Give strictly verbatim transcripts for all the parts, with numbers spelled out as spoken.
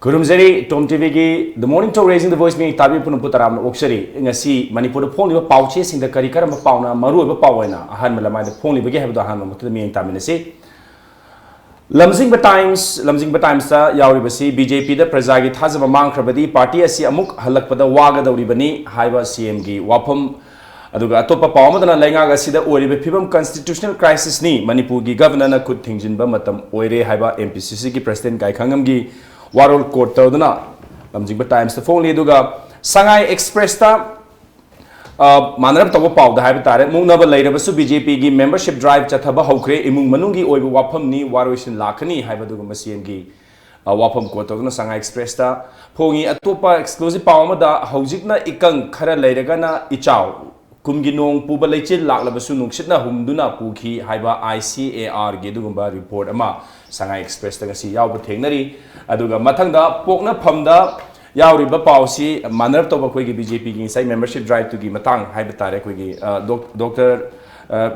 ꯈꯨꯔꯨꯝꯖꯔꯤ Tom ꯇꯤꯚꯤꯒꯤ The Morning Talk Raising the Voice ꯃꯤꯌꯦꯡ ꯇꯥꯕꯤꯕ ꯄꯨꯝꯅꯃꯛꯄꯨ ꯇꯔꯥꯝꯅ ꯑꯣꯛꯆꯔꯤ꯫ ꯉꯁꯤ ꯃꯅꯤꯄꯨꯔꯗ ꯐꯣꯡꯂꯤꯕ ꯄꯥꯎꯆꯦꯁꯤꯡꯗ ꯀꯔꯤ ꯀꯔꯝꯕ ꯄꯥꯎꯅ ꯃꯔꯨꯑꯣꯏꯕ ꯄꯥꯎ ꯑꯣꯏꯅ ꯑꯍꯥꯟꯕ ꯂꯃꯥꯏꯗ ꯐꯣꯡꯂꯤꯕꯒꯦ ꯍꯥꯏꯕꯗꯨ ꯑꯍꯥꯟꯕ ꯃꯛꯇꯗ ꯃꯤꯠꯌꯦꯡ ꯇꯥꯃꯤꯟꯅꯁꯤ꯫ ꯂꯝꯖꯤꯡꯕ ꯇꯥꯏꯝꯁ, ꯂꯝꯖꯤꯡꯕ ꯇꯥꯏꯝꯁꯇ ꯌꯥꯎꯔꯤꯕꯁꯤ, "ꯕꯤ ꯖꯦ ꯄꯤꯗ ꯄ꯭ꯔꯖꯥꯒꯤ ꯊꯥꯖꯕ ꯃꯥꯡꯈ꯭ꯔꯕꯗꯤ ꯄꯥꯔꯇꯤ ꯑꯁꯤ ꯑꯃꯨꯛ ꯍꯜꯂꯛꯄꯗ ꯋꯥꯒꯗꯧꯔꯤꯕꯅꯤ" ꯍꯥꯏꯕ ꯁꯤ ꯑꯦꯝꯒꯤ ꯋꯥꯐꯝ꯫ ꯑꯗꯨꯒ ꯑꯇꯣꯞꯄ ꯄꯥꯎ ꯑꯃꯗꯅ, "ꯂꯩꯉꯥꯛ ꯑꯁꯤꯗ ꯑꯣꯏꯔꯤꯕ ꯐꯤꯕꯝ constitutional crisisꯅꯤ, ꯃꯅꯤꯄꯨꯔꯒꯤ ꯒꯚꯔꯅꯔꯅ ꯈꯨꯠ ꯊꯤꯡꯖꯤꯟꯕ ꯃꯇꯝ ꯑꯣꯏꯔꯦ" ꯍꯥꯏꯕ ꯑꯦꯝ ꯄꯤ ꯁꯤ ꯁꯤꯒꯤ ꯄ꯭ꯔꯁꯤꯗꯦꯟꯠ ꯒꯥꯏꯈꯥꯉꯝꯒꯤ ꯋꯥꯔꯣꯜ ꯀꯣꯠ ꯇꯧꯗꯨꯅ ꯂꯝꯖꯤꯡꯕ ꯇꯥꯏꯝꯁꯇ ꯐꯣꯡꯂꯤ꯫ ꯑꯗꯨꯒ ꯁꯉꯥꯏ ꯑꯦꯛꯁꯄ꯭ꯔꯦꯁꯇ, ꯑ, ꯃꯥꯟꯅꯔꯞ ꯇꯧꯕ ꯄꯥꯎꯗ ꯍꯥꯏꯕ ꯇꯥꯔꯦ, "ꯃꯨꯛꯅꯕ ꯂꯩꯔꯕꯁꯨ ꯕꯤ ꯖꯦ ꯄꯤꯒꯤ ꯃꯦꯝꯕꯔꯁꯤꯞ ꯗ꯭ꯔꯥꯏꯚ ꯆꯠꯊꯕ ꯍꯧꯈ꯭ꯔꯦ, ꯏꯃꯨꯡ ꯃꯅꯨꯡꯒꯤ ꯑꯣꯏꯕ ꯋꯥꯐꯝꯅꯤ, ꯋꯥꯔꯣꯏꯁꯤꯟ ꯂꯥꯛꯀꯅꯤ" ꯍꯥꯏꯕ ꯑꯗꯨꯒꯨꯝꯕ ꯁꯤ ꯑꯦꯝꯒꯤ, ꯑ, ꯋꯥꯐꯝ ꯀꯣꯠ ꯇꯧꯗꯨꯅ ꯁꯉꯥꯏ ꯑꯦꯛꯁꯄ꯭ꯔꯦꯁꯇ ꯐꯣꯡꯉꯤ꯫ ꯑꯇꯣꯞꯄ ꯑꯦꯛꯁꯀ꯭ꯂꯨꯁꯤꯚ ꯄꯥꯎ ꯑꯃꯗ, "ꯍꯧꯖꯤꯛꯅ ꯏꯀꯪ, ꯈꯔ ꯂꯩꯔꯒꯅ ꯏꯆꯥꯎ, ꯀꯨꯝꯒꯤ ꯅꯣꯡ ꯄꯨꯕ ꯂꯩꯆꯤꯜ ꯂꯥꯛꯂꯕꯁꯨ ꯅꯨꯡꯁꯤꯠꯅ ꯍꯨꯝꯗꯨꯅ ꯄꯨꯈꯤ" ꯍꯥꯏꯕ ꯑꯥꯏ ꯁꯤ ꯑꯦ ꯑꯥꯔꯒꯤ ꯑꯗꯨꯒꯨꯝꯕ ꯔꯤꯄꯣꯔꯠ ꯑꯃ ꯁꯉꯥꯏ ꯑꯦꯛꯁꯄ꯭ꯔꯦꯁꯇ ꯉꯁꯤ ꯌꯥꯎꯕ ꯊꯦꯡꯅꯔꯤ꯫ ꯑꯗꯨꯒ ꯃꯊꯪꯗ ꯄꯣꯛꯅꯐꯝꯗ ꯌꯥꯎꯔꯤꯕ ꯄꯥꯎꯁꯤ ꯃꯥꯟꯅꯔꯞ ꯇꯧꯕ, ꯑꯩꯈꯣꯏꯒꯤ ꯕꯤ ꯖꯦ ꯄꯤꯒꯤ ꯉꯁꯥꯏ ꯃꯦꯝꯕꯔꯁꯤꯞ ꯗ꯭ꯔꯥꯏꯚꯇꯨꯒꯤ ꯃꯇꯥꯡ ꯍꯥꯏꯕ ꯇꯥꯔꯦ꯫ ꯑꯩꯈꯣꯏꯒꯤ, ꯑ, ꯗꯣꯛ-, ꯗꯣꯛꯇꯔ, ꯑ,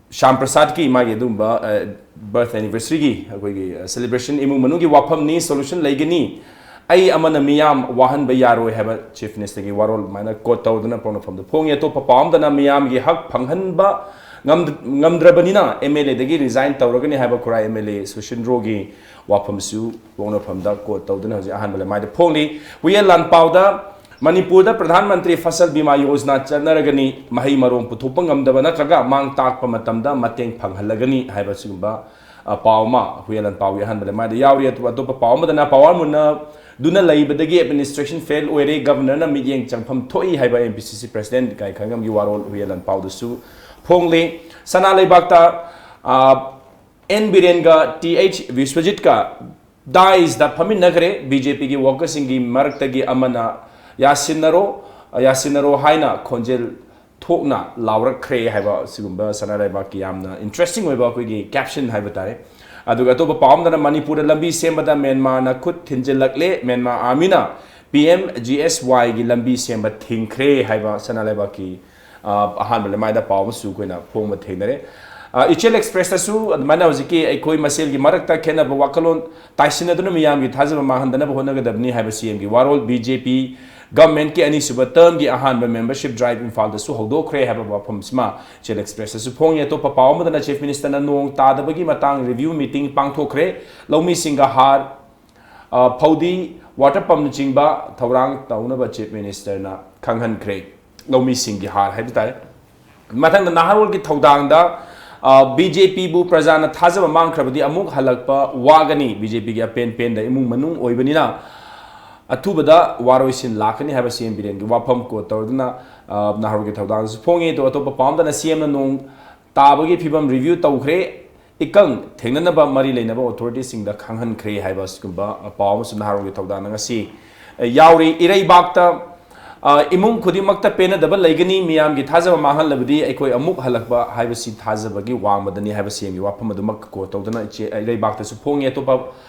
ꯁ꯭ꯌꯥꯝ ꯄ꯭ꯔꯁꯥꯗꯀꯤ ꯃꯥꯒꯤ ꯑꯗꯨꯒꯨꯝꯕ, ꯑ, ꯕꯔꯊ ꯑꯦꯅꯤꯚꯔꯁꯔꯤꯒꯤ ꯑꯩꯈꯣꯏꯒꯤ, ꯑ, ꯁꯦꯂꯦꯕ꯭ꯔꯦꯁꯟ, "ꯏꯃꯨꯡ ꯃꯅꯨꯡꯒꯤ ꯋꯥꯐꯝꯅꯤ, ꯁꯣꯂꯨꯁꯟ ꯂꯩꯒꯅꯤ, ꯑꯩ ꯑꯃꯅ ꯃꯤꯌꯥꯝ ꯋꯥꯍꯟꯕ ꯌꯥꯔꯣꯏ" ꯍꯥꯏꯕ ꯆꯤꯐ ꯃꯤꯅꯤꯁꯇꯔꯒꯤ ꯋꯥꯔꯣꯜ ꯑꯗꯨꯃꯥꯏꯅ ꯀꯣꯠ ꯇꯧꯗꯨꯅ ꯄꯣꯛꯅꯐꯝꯗ ꯐꯣꯡꯉꯤ꯫ ꯑꯇꯣꯞꯄ ꯄꯥꯎ ꯑꯃꯗꯅ, "ꯃꯤꯌꯥꯝꯒꯤ ꯍꯛ ꯐꯪꯍꯟꯕ ꯉꯝꯗ-, ꯉꯝꯗ꯭ꯔꯕꯅꯤꯅ ꯑꯦꯝ ꯑꯦꯜ ꯑꯦꯗꯒꯤ ꯔꯤꯖꯥꯏꯟ ꯇꯧꯔꯒꯅꯤ" ꯍꯥꯏꯕ ꯈꯨꯔꯥꯏ ꯑꯦꯝ ꯑꯦꯜ ꯑꯦ ꯁꯨꯁꯤꯟꯗ꯭ꯔꯣꯒꯤ ꯋꯥꯐꯝꯁꯨ ꯄꯣꯛꯅꯐꯝꯗ ꯀꯣꯠ ꯇꯧꯗꯨꯅ ꯍꯧꯖꯤꯛ ꯑꯍꯥꯟꯕ ꯂꯃꯥꯏꯗ ꯐꯣꯡꯂꯤ꯫ ꯍꯨꯏꯌꯦꯟ ꯂꯥꯟꯄꯥꯎꯗ, "ꯃꯅꯤꯄꯨꯔꯗ ꯄ꯭ꯔꯙꯥꯟ ꯃꯟꯇ꯭ꯔꯤ ꯐꯁꯜ ꯕꯤꯃꯥ ꯌꯣꯖꯅꯥ ꯆꯠꯅꯔꯒꯅꯤ, ꯃꯍꯩ ꯃꯔꯣꯡ ꯄꯨꯊꯣꯛꯄ ꯉꯝꯗꯕ ꯅꯠꯇ꯭ꯔꯒ ꯃꯥꯡ ꯇꯥꯛꯄ ꯃꯇꯝꯗ ꯃꯇꯦꯡ ꯐꯪꯍꯜꯂꯒꯅꯤ" ꯍꯥꯏꯕ ꯑꯁꯤꯒꯨꯝꯕ, ꯑ, ꯄꯥꯎ ꯑꯃ ꯍꯨꯏꯌꯦꯟ ꯂꯥꯟꯄꯥꯎꯒꯤ ꯑꯍꯥꯟꯕ ꯂꯃꯥꯏꯗ ꯌꯥꯎꯔꯤ꯫ ꯑꯗꯨꯒ ꯑꯇꯣꯞꯄ ꯄꯥꯎ ꯑꯃꯗꯅ, "ꯄꯋꯥꯔ ꯃꯨꯟꯅꯗꯨꯅ ꯂꯩꯕꯗꯒꯤ ꯑꯦꯗꯃꯤꯅꯤꯁꯇ꯭ꯔꯦꯁꯟ ꯐꯦꯜ ꯑꯣꯏꯔꯦ, ꯒꯚꯔꯅꯔꯅ ꯃꯤꯠꯌꯦꯡ ꯆꯪꯐꯝ ꯊꯣꯛꯏ" ꯍꯥꯏꯕ ꯑꯦꯝ ꯄꯤ ꯁꯤ ꯁꯤ ꯄ꯭ꯔꯁꯤꯗꯦꯟꯠ ꯒꯥꯏꯈꯥꯉꯝꯒꯤ ꯋꯥꯔꯣꯜ ꯍꯨꯏꯌꯦꯟ ꯂꯥꯟꯄꯥꯎꯗꯁꯨ ꯐꯣꯡꯂꯤ꯫ ꯁꯅꯥ ꯂꯩꯕꯥꯛꯇ, ꯑ, ꯑꯦꯟ ꯕꯤꯔꯦꯟꯒ ꯇꯤ ꯑꯩꯆ ꯕꯤꯁ꯭ꯋꯖꯤꯠꯀ ꯗꯥꯏꯁꯗ ꯐꯝꯃꯤꯟꯅꯈ꯭ꯔꯦ꯫ ꯕꯤ ꯖꯦ ꯄꯤꯒꯤ ꯋꯥꯀꯔꯁꯤꯡꯒꯤ ꯃꯔꯛꯇꯒꯤ ꯑꯃꯅ "ꯌꯥꯁꯤꯟꯅꯔꯣ, ꯌꯥꯁꯤꯟꯅꯔꯣ" ꯍꯥꯏꯅ ꯈꯣꯟꯖꯦꯜ ꯊꯣꯛꯅ ꯂꯥꯎꯔꯛꯈ꯭ꯔꯦ ꯍꯥꯏꯕ ꯑꯁꯤꯒꯨꯝꯕ ꯁꯅꯥ ꯂꯩꯕꯥꯛꯀꯤ ꯌꯥꯝꯅ ꯏꯟꯇꯔꯦꯁꯇꯤꯡ ꯑꯣꯏꯕ ꯑꯩꯈꯣꯏꯒꯤ ꯀꯦꯞꯁꯟ ꯍꯥꯏꯕ ꯇꯥꯔꯦ꯫ ꯑꯗꯨꯒ ꯑꯇꯣꯞꯄ ꯄꯥꯎ ꯑꯃꯗꯅ, "ꯃꯅꯤꯄꯨꯔꯗ ꯂꯝꯕꯤ ꯁꯦꯝꯕꯗ ꯃ꯭ꯌꯥꯟꯃꯥꯔꯅ ꯈꯨꯠ ꯊꯤꯟꯖꯤꯜꯂꯛꯂꯦ, ꯃ꯭ꯌꯥꯟꯃꯥꯔ ꯑꯥꯔꯃꯤꯅ ꯄꯤ ꯑꯦꯝ ꯖꯤ ꯑꯦꯁ ꯋꯥꯏꯒꯤ ꯂꯝꯕꯤ ꯁꯦꯝꯕ ꯊꯤꯡꯈ꯭ꯔꯦ" ꯍꯥꯏꯕ ꯁꯅꯥ ꯂꯩꯕꯥꯛꯀꯤ, ꯑ, ꯑꯍꯥꯟꯕ ꯂꯃꯥꯏꯗ ꯄꯥꯎ ꯑꯃꯁꯨ ꯑꯩꯈꯣꯏꯅ ꯐꯣꯡꯕ ꯊꯦꯡꯅꯔꯦ꯫ ꯑ, ꯏꯆꯦꯜ ꯑꯦꯛꯁꯄ꯭ꯔꯦꯁꯇꯁꯨ ꯑꯗꯨꯃꯥꯏꯅ ꯍꯧꯖꯤꯛꯀꯤ ꯑꯩꯈꯣꯏ ꯃꯁꯦꯜꯒꯤ ꯃꯔꯛꯇ ꯈꯦꯠꯅꯕ ꯋꯥꯈꯜꯂꯣꯟ ꯇꯥꯏꯁꯤꯟꯅꯗꯨꯅ ꯃꯤꯌꯥꯝꯒꯤ ꯊꯥꯖꯕ ꯃꯥꯡꯍꯟꯗꯅꯕ ꯍꯣꯠꯅꯒꯗꯕꯅꯤ ꯍꯥꯏꯕ ꯁꯤ ꯑꯦꯝꯒꯤ ꯋꯥꯔꯣꯜ꯫ ꯕꯤ ꯖꯦ ꯄꯤ ꯒꯚꯔꯟꯃꯦꯟꯠꯀꯤ ꯑꯅꯤꯁꯨꯕ ꯇꯔꯝꯒꯤ ꯑꯍꯥꯟꯕ ꯃꯦꯝꯕꯔꯁꯤꯞ ꯗ꯭ꯔꯥꯏꯚ ꯏꯝꯐꯥꯜꯗꯁꯨ ꯍꯧꯗꯣꯛꯈ꯭ꯔꯦ ꯍꯥꯏꯕ ꯋꯥꯐꯝꯁꯤꯃ ꯏꯆꯦꯜ ꯑꯦꯛꯁꯄ꯭ꯔꯦꯁꯇꯁꯨ ꯐꯣꯡꯉꯤ꯫ ꯑꯇꯣꯞꯄ ꯄꯥꯎ ꯑꯃꯗꯅ ꯆꯤꯐ ꯃꯤꯅꯤꯁꯇꯔꯅ ꯅꯣꯡ ꯇꯥꯗꯕꯒꯤ ꯃꯇꯥꯡ ꯔꯤꯚ꯭ꯌꯨ ꯃꯤꯇꯤꯡ ꯄꯥꯡꯊꯣꯛꯈ꯭ꯔꯦ꯫ ꯂꯧꯃꯤꯁꯤꯡꯒ ꯍꯥꯔ, ꯑ, ꯐꯧꯗꯤ, ꯋꯥꯇꯔ ꯄꯝꯅꯆꯤꯡꯕ ꯊꯧꯔꯥꯡ ꯇꯧꯅꯕ ꯆꯤꯐ ꯃꯤꯅꯤꯁꯇꯔꯅ ꯈꯪꯍꯟꯈ꯭ꯔꯦ꯫ ꯂꯧꯃꯤꯁꯤꯡꯒꯤ ꯍꯥꯔ ꯍꯥꯏꯕ ꯇꯥꯔꯦ꯫ ꯃꯊꯪꯗ ꯅꯍꯥꯔꯣꯜꯒꯤ ꯊꯧꯗꯥꯡꯗ, ꯑ, ꯕꯤ ꯖꯦ ꯄꯤꯕꯨ ꯄ꯭ꯔꯖꯥꯅ ꯊꯥꯖꯕ ꯃꯥꯡꯈ꯭ꯔꯕꯗꯤ ꯑꯃꯨꯛ ꯍꯜꯂꯛꯄ ꯋꯥꯒꯅꯤ꯫ ꯕꯤ ꯖꯦ ꯄꯤꯒꯤ ꯑꯄꯦꯟ ꯄꯦꯟꯗ ꯏꯃꯨꯡ ꯃꯅꯨꯡ ꯑꯣꯏꯕꯅꯤꯅ ꯑꯊꯨꯕꯗ ꯋꯥꯔꯣꯏꯁꯤꯟ ꯂꯥꯛꯀꯅꯤ ꯍꯥꯏꯕ ꯁꯤ ꯑꯦꯝ ꯕꯤꯔꯦꯟꯒꯤ ꯋꯥꯐꯝ ꯀꯣꯠ ꯇꯧꯗꯨꯅ, ꯑ, ꯅꯍꯥꯔꯣꯜꯒꯤ ꯊꯧꯗꯥꯡꯗꯁꯨ ꯐꯣꯡꯉꯤ꯫ ꯑꯗꯨꯒ ꯑꯇꯣꯞꯄ ꯄꯥꯎ ꯑꯃꯗꯅ ꯁꯤ ꯑꯦꯝꯅ ꯅꯣꯡ ꯇꯥꯕꯒꯤ ꯐꯤꯕꯝ ꯔꯤꯚ꯭ꯌꯨ ꯇꯧꯈ꯭ꯔꯦ꯫ ꯏꯀꯪ ꯊꯦꯡꯅꯅꯕ ꯃꯔꯤ ꯂꯩꯅꯕ ꯑꯣꯊꯣꯔꯤꯇꯤꯁꯤꯡꯗ ꯈꯪꯍꯟꯈ꯭ꯔꯦ ꯍꯥꯏꯕ ꯑꯁꯤꯒꯨꯝꯕ ꯄꯥꯎ ꯑꯃꯁꯨ ꯅꯍꯥꯔꯣꯜꯒꯤ ꯊꯧꯗꯥꯡꯗ ꯉꯁꯤ, ꯑ, ꯌꯥꯎꯔꯤ꯫ ꯏꯔꯩꯕꯥꯛꯇ, ꯑ, ꯏꯃꯨꯡ ꯈꯨꯗꯤꯡꯃꯛꯇ ꯄꯦꯟꯅꯗꯕ ꯂꯩꯒꯅꯤ, ꯃꯤꯌꯥꯝꯒꯤ ꯊꯥꯖꯕ ꯃꯥꯡꯍꯜꯂꯕꯗꯤ ꯑꯩꯈꯣꯏ ꯑꯃꯨꯛ ꯍꯜꯂꯛꯄ ꯍꯥꯏꯕꯁꯤ ꯊꯥꯖꯕꯒꯤ ꯋꯥꯡꯃꯗꯅꯤ ꯍꯥꯏꯕ ꯁꯤ ꯑꯦꯝꯒꯤ ꯋꯥꯐꯝ ꯑꯗꯨꯃꯛ ꯀꯣꯠ ꯇꯧꯗꯨꯅ ꯏꯆꯦ, ꯏꯔꯩꯕꯥꯛꯇꯁꯨ ꯐꯣꯡꯉꯤ꯫ ꯑꯇꯣꯞꯄ,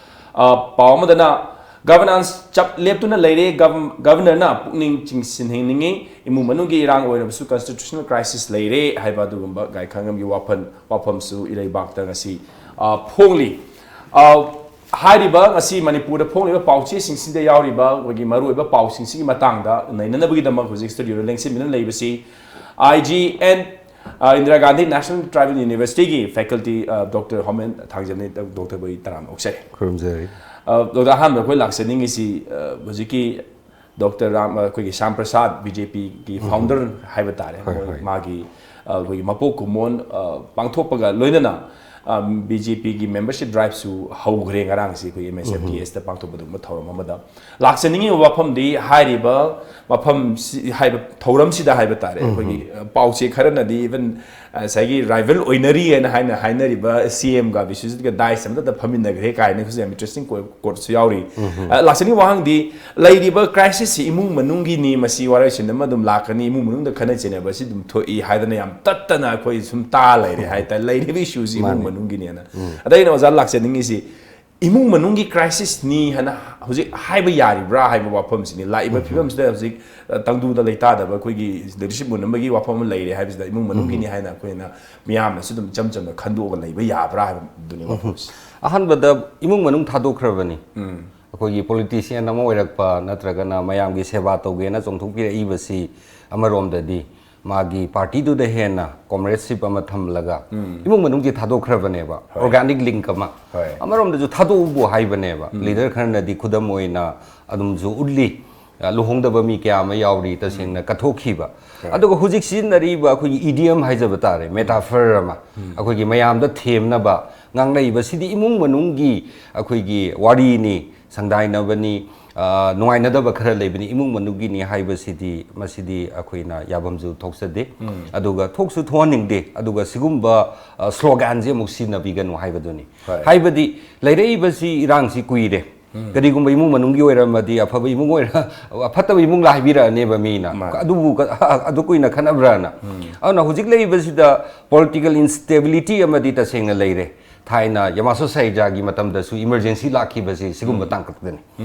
ꯑ, ꯄꯥꯎ ꯑꯃꯗꯅ ꯒꯚꯔꯅꯥꯟꯁ ꯆꯞ ꯂꯦꯞꯇꯨꯅ ꯂꯩꯔꯦ, ꯒꯚ-, ꯒꯚꯔꯅꯔꯅ ꯄꯨꯛꯅꯤꯡ ꯆꯤꯡꯁꯤꯟꯍꯟꯅꯤꯡꯉꯤ, ꯏꯃꯨꯡ ꯃꯅꯨꯡꯒꯤ ꯏꯔꯥꯡ ꯑꯣꯏꯔꯕꯁꯨ ꯀꯟꯁꯇꯤꯇ꯭ꯌꯨꯁꯅꯦꯜ ꯀ꯭ꯔꯥꯏꯁꯤꯁ ꯂꯩꯔꯦ ꯍꯥꯏꯕ ꯑꯗꯨꯒꯨꯝꯕ ꯒꯥꯏꯈꯥꯉꯝꯒꯤ ꯋꯥꯐꯝ, ꯋꯥꯐꯝꯁꯨ ꯏꯔꯩꯕꯥꯛꯇ ꯉꯁꯤ, ꯑ, ꯐꯣꯡꯂꯤ꯫ ꯑ, ꯍꯥꯏꯔꯤꯕ ꯉꯁꯤ ꯃꯅꯤꯄꯨꯔꯗ ꯐꯣꯡꯂꯤꯕ ꯄꯥꯎꯆꯦꯁꯤꯡꯁꯤꯗ ꯌꯥꯎꯔꯤꯕ ꯑꯩꯈꯣꯏꯒꯤ ꯃꯔꯨꯑꯣꯏꯕ ꯄꯥꯎꯁꯤꯡꯁꯤꯒꯤ ꯃꯇꯥꯡꯗ ꯅꯩꯅꯅꯕꯒꯤꯗꯃꯛ ꯍꯧꯖꯤꯛ ꯁ꯭ꯇꯨꯗꯤꯑꯣꯗ ꯂꯦꯡꯁꯤꯟꯗꯨꯅ ꯂꯩꯕꯁꯤ ꯑꯥꯏ ꯖꯤ ꯑꯦꯟ, ꯑ, ꯏꯟꯗꯤꯔꯥ ꯒꯥꯟꯙꯤ ꯅꯦꯁꯅꯦꯜ ꯇ꯭ꯔꯥꯏꯕꯦꯜ ꯌꯨꯅꯤꯚꯔꯁꯤꯇꯤꯒꯤ ꯐꯦꯀꯜꯇꯤ, ꯑ, ꯗꯣꯛꯇꯔ ꯍꯣꯃꯦꯟ ꯊꯥꯡꯖꯝꯅꯤ꯫ ꯗꯣꯛꯇꯔꯕꯨ ꯑꯩ ꯇꯔꯥꯝꯅ ꯑꯣꯛꯆꯔꯤ꯫ ꯈꯨꯔꯨꯝꯖꯔꯤ꯫ ꯑ, ꯗꯣꯛꯇꯔ, ꯑꯍꯥꯟꯕ ꯑꯩꯈꯣꯏ ꯂꯥꯛꯆꯅꯤꯡꯉꯤꯁꯤ, ꯑ, ꯍꯧꯖꯤꯛꯀꯤ ꯗꯣꯛꯇꯔ ꯔꯥꯝ, ꯑꯩꯈꯣꯏꯒꯤ ꯁ꯭ꯌꯥꯝ ꯄ꯭ꯔꯁꯥꯗ, ꯕꯤ ꯖꯦ ꯄꯤꯒꯤ ꯐꯥꯎꯟꯗꯔ ꯍꯥꯏꯕ ꯇꯥꯔꯦ, ꯍꯣꯏ, ꯃꯣꯏ, ꯍꯣꯏ꯫ ꯃꯥꯒꯤ, ꯑ, ꯑꯩꯈꯣꯏꯒꯤ ꯃꯄꯣꯛ ꯀꯨꯝꯑꯣꯟ, ꯑ, ꯄꯥꯡꯊꯣꯛꯄꯒ ꯂꯣꯏꯅꯅ, ꯑ, ꯕꯤ ꯖꯦ ꯄꯤꯒꯤ ꯃꯦꯝꯕꯔꯁꯤꯞ ꯗ꯭ꯔꯥꯏꯚꯁꯨ ꯍꯧꯈ꯭ꯔꯦ ꯉꯔꯥꯡꯁꯤ ꯑꯩꯈꯣꯏ ꯑꯦꯝ ꯑꯦꯁ ꯑꯦꯐ ꯗꯤ ꯑꯦꯁꯇ ꯄꯥꯡꯊꯣꯛꯄ ꯑꯗꯨꯒꯨꯝꯕ ꯊꯧꯔꯝ ꯑꯃꯗ ꯂꯥꯛꯆꯅꯤꯡꯉꯤꯕ ꯋꯥꯐꯝꯗꯤ ꯍꯥꯏꯔꯤꯕ ꯃꯐꯝꯁꯤ, ꯍꯥꯏꯕ ꯊꯧꯔꯝꯁꯤꯗ ꯍꯥꯏꯕ ꯇꯥꯔꯦ, ꯑꯩꯈꯣꯏꯒꯤ, ꯑ, ꯄꯥꯎꯆꯦ ꯈꯔꯅꯗꯤ even ꯉꯁꯥꯏꯒꯤ ꯔꯥꯏꯚꯦꯜ ꯑꯣꯏꯅꯔꯤ ꯍꯥꯏꯅ, ꯍꯥꯏꯅ ꯍꯥꯏꯅꯔꯤꯕ ꯁꯤ ꯑꯦꯝꯒ ꯕꯤꯁ꯭ꯋꯖꯤꯠꯀ ꯗꯥꯏꯁ ꯑꯃꯗ ꯐꯝꯃꯤꯟꯅꯈ꯭ꯔꯦ ꯀꯥꯏꯅ ꯌꯥꯝ ꯏꯟꯇꯔꯦꯁꯇꯤꯡ ꯀꯣꯠꯁꯨ ꯌꯥꯎꯔꯤ꯫ ꯑ, ꯂꯥꯛꯆꯅꯤꯡꯕ ꯋꯥꯍꯪꯗꯤ, ꯂꯩꯔꯤꯕ ꯀ꯭ꯔꯥꯏꯁꯤꯁꯁꯤ ꯏꯃꯨꯡ ꯃꯅꯨꯡꯒꯤꯅꯤ, ꯃꯁꯤ ꯋꯥꯔꯣꯏꯁꯤꯟ ꯑꯃ ꯑꯗꯨꯝ ꯂꯥꯛꯀꯅꯤ, ꯏꯃꯨꯡ ꯃꯅꯨꯡꯗ ꯈꯠꯅ ꯆꯩꯅꯕ ꯑꯁꯤ ꯑꯗꯨꯝ ꯊꯣꯛꯏ ꯍꯥꯏꯗꯅ ꯌꯥꯝ ꯇꯠꯇꯅ ꯑꯩꯈꯣꯏ ꯁꯨꯝ ꯇꯥ ꯂꯩꯔꯦ ꯍꯥꯏꯇꯥꯔꯦ꯫ ꯂꯩꯔꯤꯕ ꯏꯁꯨꯁꯤ ꯏꯃꯨꯡ ꯃꯥꯅꯤ꯫ ꯃꯅꯨꯡꯒꯤꯅꯦꯅ꯫ ꯑꯗ ꯑꯩꯅ ꯑꯣꯖꯥ ꯂꯥꯛꯆꯅꯤꯡꯉꯤꯁꯤ, ꯏꯃꯨꯡ ꯃꯅꯨꯡꯒꯤ crisis ꯅꯤ ꯍꯥꯏꯅ ꯍꯧꯖꯤꯛ ꯍꯥꯏꯕ ꯌꯥꯔꯤꯕ꯭ꯔꯥ ꯍꯥꯏꯕ ꯋꯥꯐꯝꯁꯤꯅꯤ꯫ ꯂꯥꯛꯏꯕ ꯐꯤꯕꯝꯁꯤꯗ ꯍꯧꯖꯤꯛ, ꯑ, ꯇꯪꯗꯨꯗ ꯂꯩꯇꯥꯗꯕ ꯑꯩꯈꯣꯏꯒꯤ leadership ꯃꯨꯟꯅꯕꯒꯤ ꯋꯥꯐꯝ ꯑꯃ ꯂꯩꯔꯦ ꯍꯥꯏꯕꯁꯤꯗ ꯏꯃꯨꯡ ꯃꯅꯨꯡꯒꯤꯅꯤ ꯍꯥꯏꯅ ꯑꯩꯈꯣꯏꯅ ꯃꯤꯌꯥꯝꯅꯁꯨ ꯑꯗꯨꯝ ꯏꯆꯝ ꯆꯝꯅ ꯈꯟꯗꯣꯛꯑꯒ ꯂꯩꯕ ꯌꯥꯕ꯭ꯔꯥ ꯍꯥꯏꯕꯗꯨꯅꯤ ꯋꯥꯐꯝꯁꯤ꯫ ꯑꯍꯥꯟꯕꯗ ꯏꯃꯨꯡ ꯃꯅꯨꯡ ꯊꯥꯗꯣꯛꯈ꯭ꯔꯕꯅꯤ꯫ ꯑꯩꯈꯣꯏꯒꯤ politician ꯑꯃ ꯑꯣꯏꯔꯛꯄ ꯅꯠꯇ꯭ꯔꯒꯅ ꯃꯌꯥꯝꯒꯤ ꯁꯦꯕꯥ ꯇꯧꯒꯦꯅ ꯆꯣꯡꯊꯣꯛꯄꯤꯔꯛꯏꯕꯁꯤ ꯑꯃꯔꯣꯝꯗꯗꯤ ꯃꯥꯒꯤ party ꯗꯨꯗ ꯍꯦꯟꯅ comradeship ꯑꯃ ꯊꯝꯂꯒ ꯏꯃꯨꯡ ꯃꯅꯨꯡꯁꯤ ꯊꯥꯗꯣꯛꯈ꯭ꯔꯕꯅꯦꯕ, organic link ꯑꯃ꯫ ꯍꯣꯏ꯫ ꯑꯃꯔꯣꯝꯗꯁꯨ ꯊꯥꯗꯣꯛꯎꯕꯨ ꯍꯥꯏꯕꯅꯦꯕ꯫ Leader ꯈꯔꯅꯗꯤ ꯈꯨꯗꯝ ꯑꯣꯏꯅ ꯑꯗꯨꯝꯁꯨ ꯎꯠꯂꯤ, ꯑ, ꯂꯨꯍꯣꯡꯗꯕ ꯃꯤ ꯀꯌꯥ ꯑꯃ ꯌꯥꯎꯔꯤ ꯇꯁꯦꯡꯅ ꯀꯠꯊꯣꯛꯈꯤꯕ꯫ ꯑꯗꯨꯒ ꯍꯧꯖꯤꯛ ꯁꯤꯖꯤꯟꯅꯔꯤꯕ ꯑꯩꯈꯣꯏꯒꯤ idiom ꯍꯥꯏꯖꯕ ꯇꯥꯔꯦ, metaphor ꯑꯃ, ꯑꯩꯈꯣꯏꯒꯤ ꯃꯌꯥꯝꯗ ꯊꯦꯝꯅꯕ ꯉꯥꯡꯅꯔꯤꯕꯁꯤꯗꯤ ꯏꯃꯨꯡ ꯃꯅꯨꯡꯒꯤ ꯑꯩꯈꯣꯏꯒꯤ ꯋꯥꯔꯤꯅꯤ, ꯁꯪꯗꯥꯏꯅꯕꯅꯤ, ꯑ, ꯅꯨꯡꯉꯥꯏꯅꯗꯕ ꯈꯔ ꯂꯩꯕꯅꯤ, ꯏꯃꯨꯡ ꯃꯅꯨꯡꯒꯤꯅꯤ ꯍꯥꯏꯕꯁꯤꯗꯤ, ꯃꯁꯤꯗꯤ ꯑꯩꯈꯣꯏꯅ ꯌꯥꯐꯝꯁꯨ ꯊꯣꯛꯆꯗꯦ꯫ ꯑꯗꯨꯒ ꯊꯣꯛꯁꯨ ꯊꯣꯛꯍꯟꯅꯤꯡꯗꯦ꯫ ꯑꯗꯨꯒ ꯁꯤꯒꯨꯝꯕ, ꯑ, slogan ꯁꯦ ꯑꯃꯨꯛ ꯁꯤꯖꯤꯟꯅꯕꯤꯒꯅꯨ ꯍꯥꯏꯕꯗꯨꯅꯤ꯫ ꯍꯣꯏ꯫ ꯍꯥꯏꯕꯗꯤ ꯂꯩꯔꯛꯏꯕꯁꯤ, ꯏꯔꯥꯡꯁꯤ ꯀꯨꯏꯔꯦ꯫ ꯀꯔꯤꯒꯨꯝꯕ ꯏꯃꯨꯡ ꯃꯅꯨꯡꯒꯤ ꯑꯣꯏꯔꯝꯃꯗꯤ ꯑꯐꯕ ꯏꯃꯨꯡ ꯑꯣꯏꯔ-, ꯐꯠꯇꯕ ꯏꯃꯨꯡ ꯂꯥ ꯍꯥꯏꯕꯤꯔꯛꯑꯅꯦꯕ ꯃꯤꯅ꯫ ꯃꯥꯅꯤ꯫ ꯑꯗꯨꯕꯨ ꯀ-, ꯑꯗꯨ ꯀꯨꯏꯅ ꯈꯠꯅꯕ꯭ꯔꯥꯅ꯫ ꯑꯗꯨꯅ ꯍꯧꯖꯤꯛ ꯂꯩꯔꯤꯕꯁꯤꯗ political instability ꯑꯃꯗꯤ ꯇꯁꯦꯡꯅ ꯂꯩꯔꯦ꯫ ꯊꯥꯏꯅ ꯌꯥꯃꯥꯁꯣ ꯁꯥꯏꯖꯥꯒꯤ ꯃꯇꯝꯗꯁꯨ emergency ꯂꯥꯛꯈꯤꯕꯁꯤ ꯁꯤꯒꯨꯝꯕ ꯇꯥꯡꯀꯛꯇꯅꯤ꯫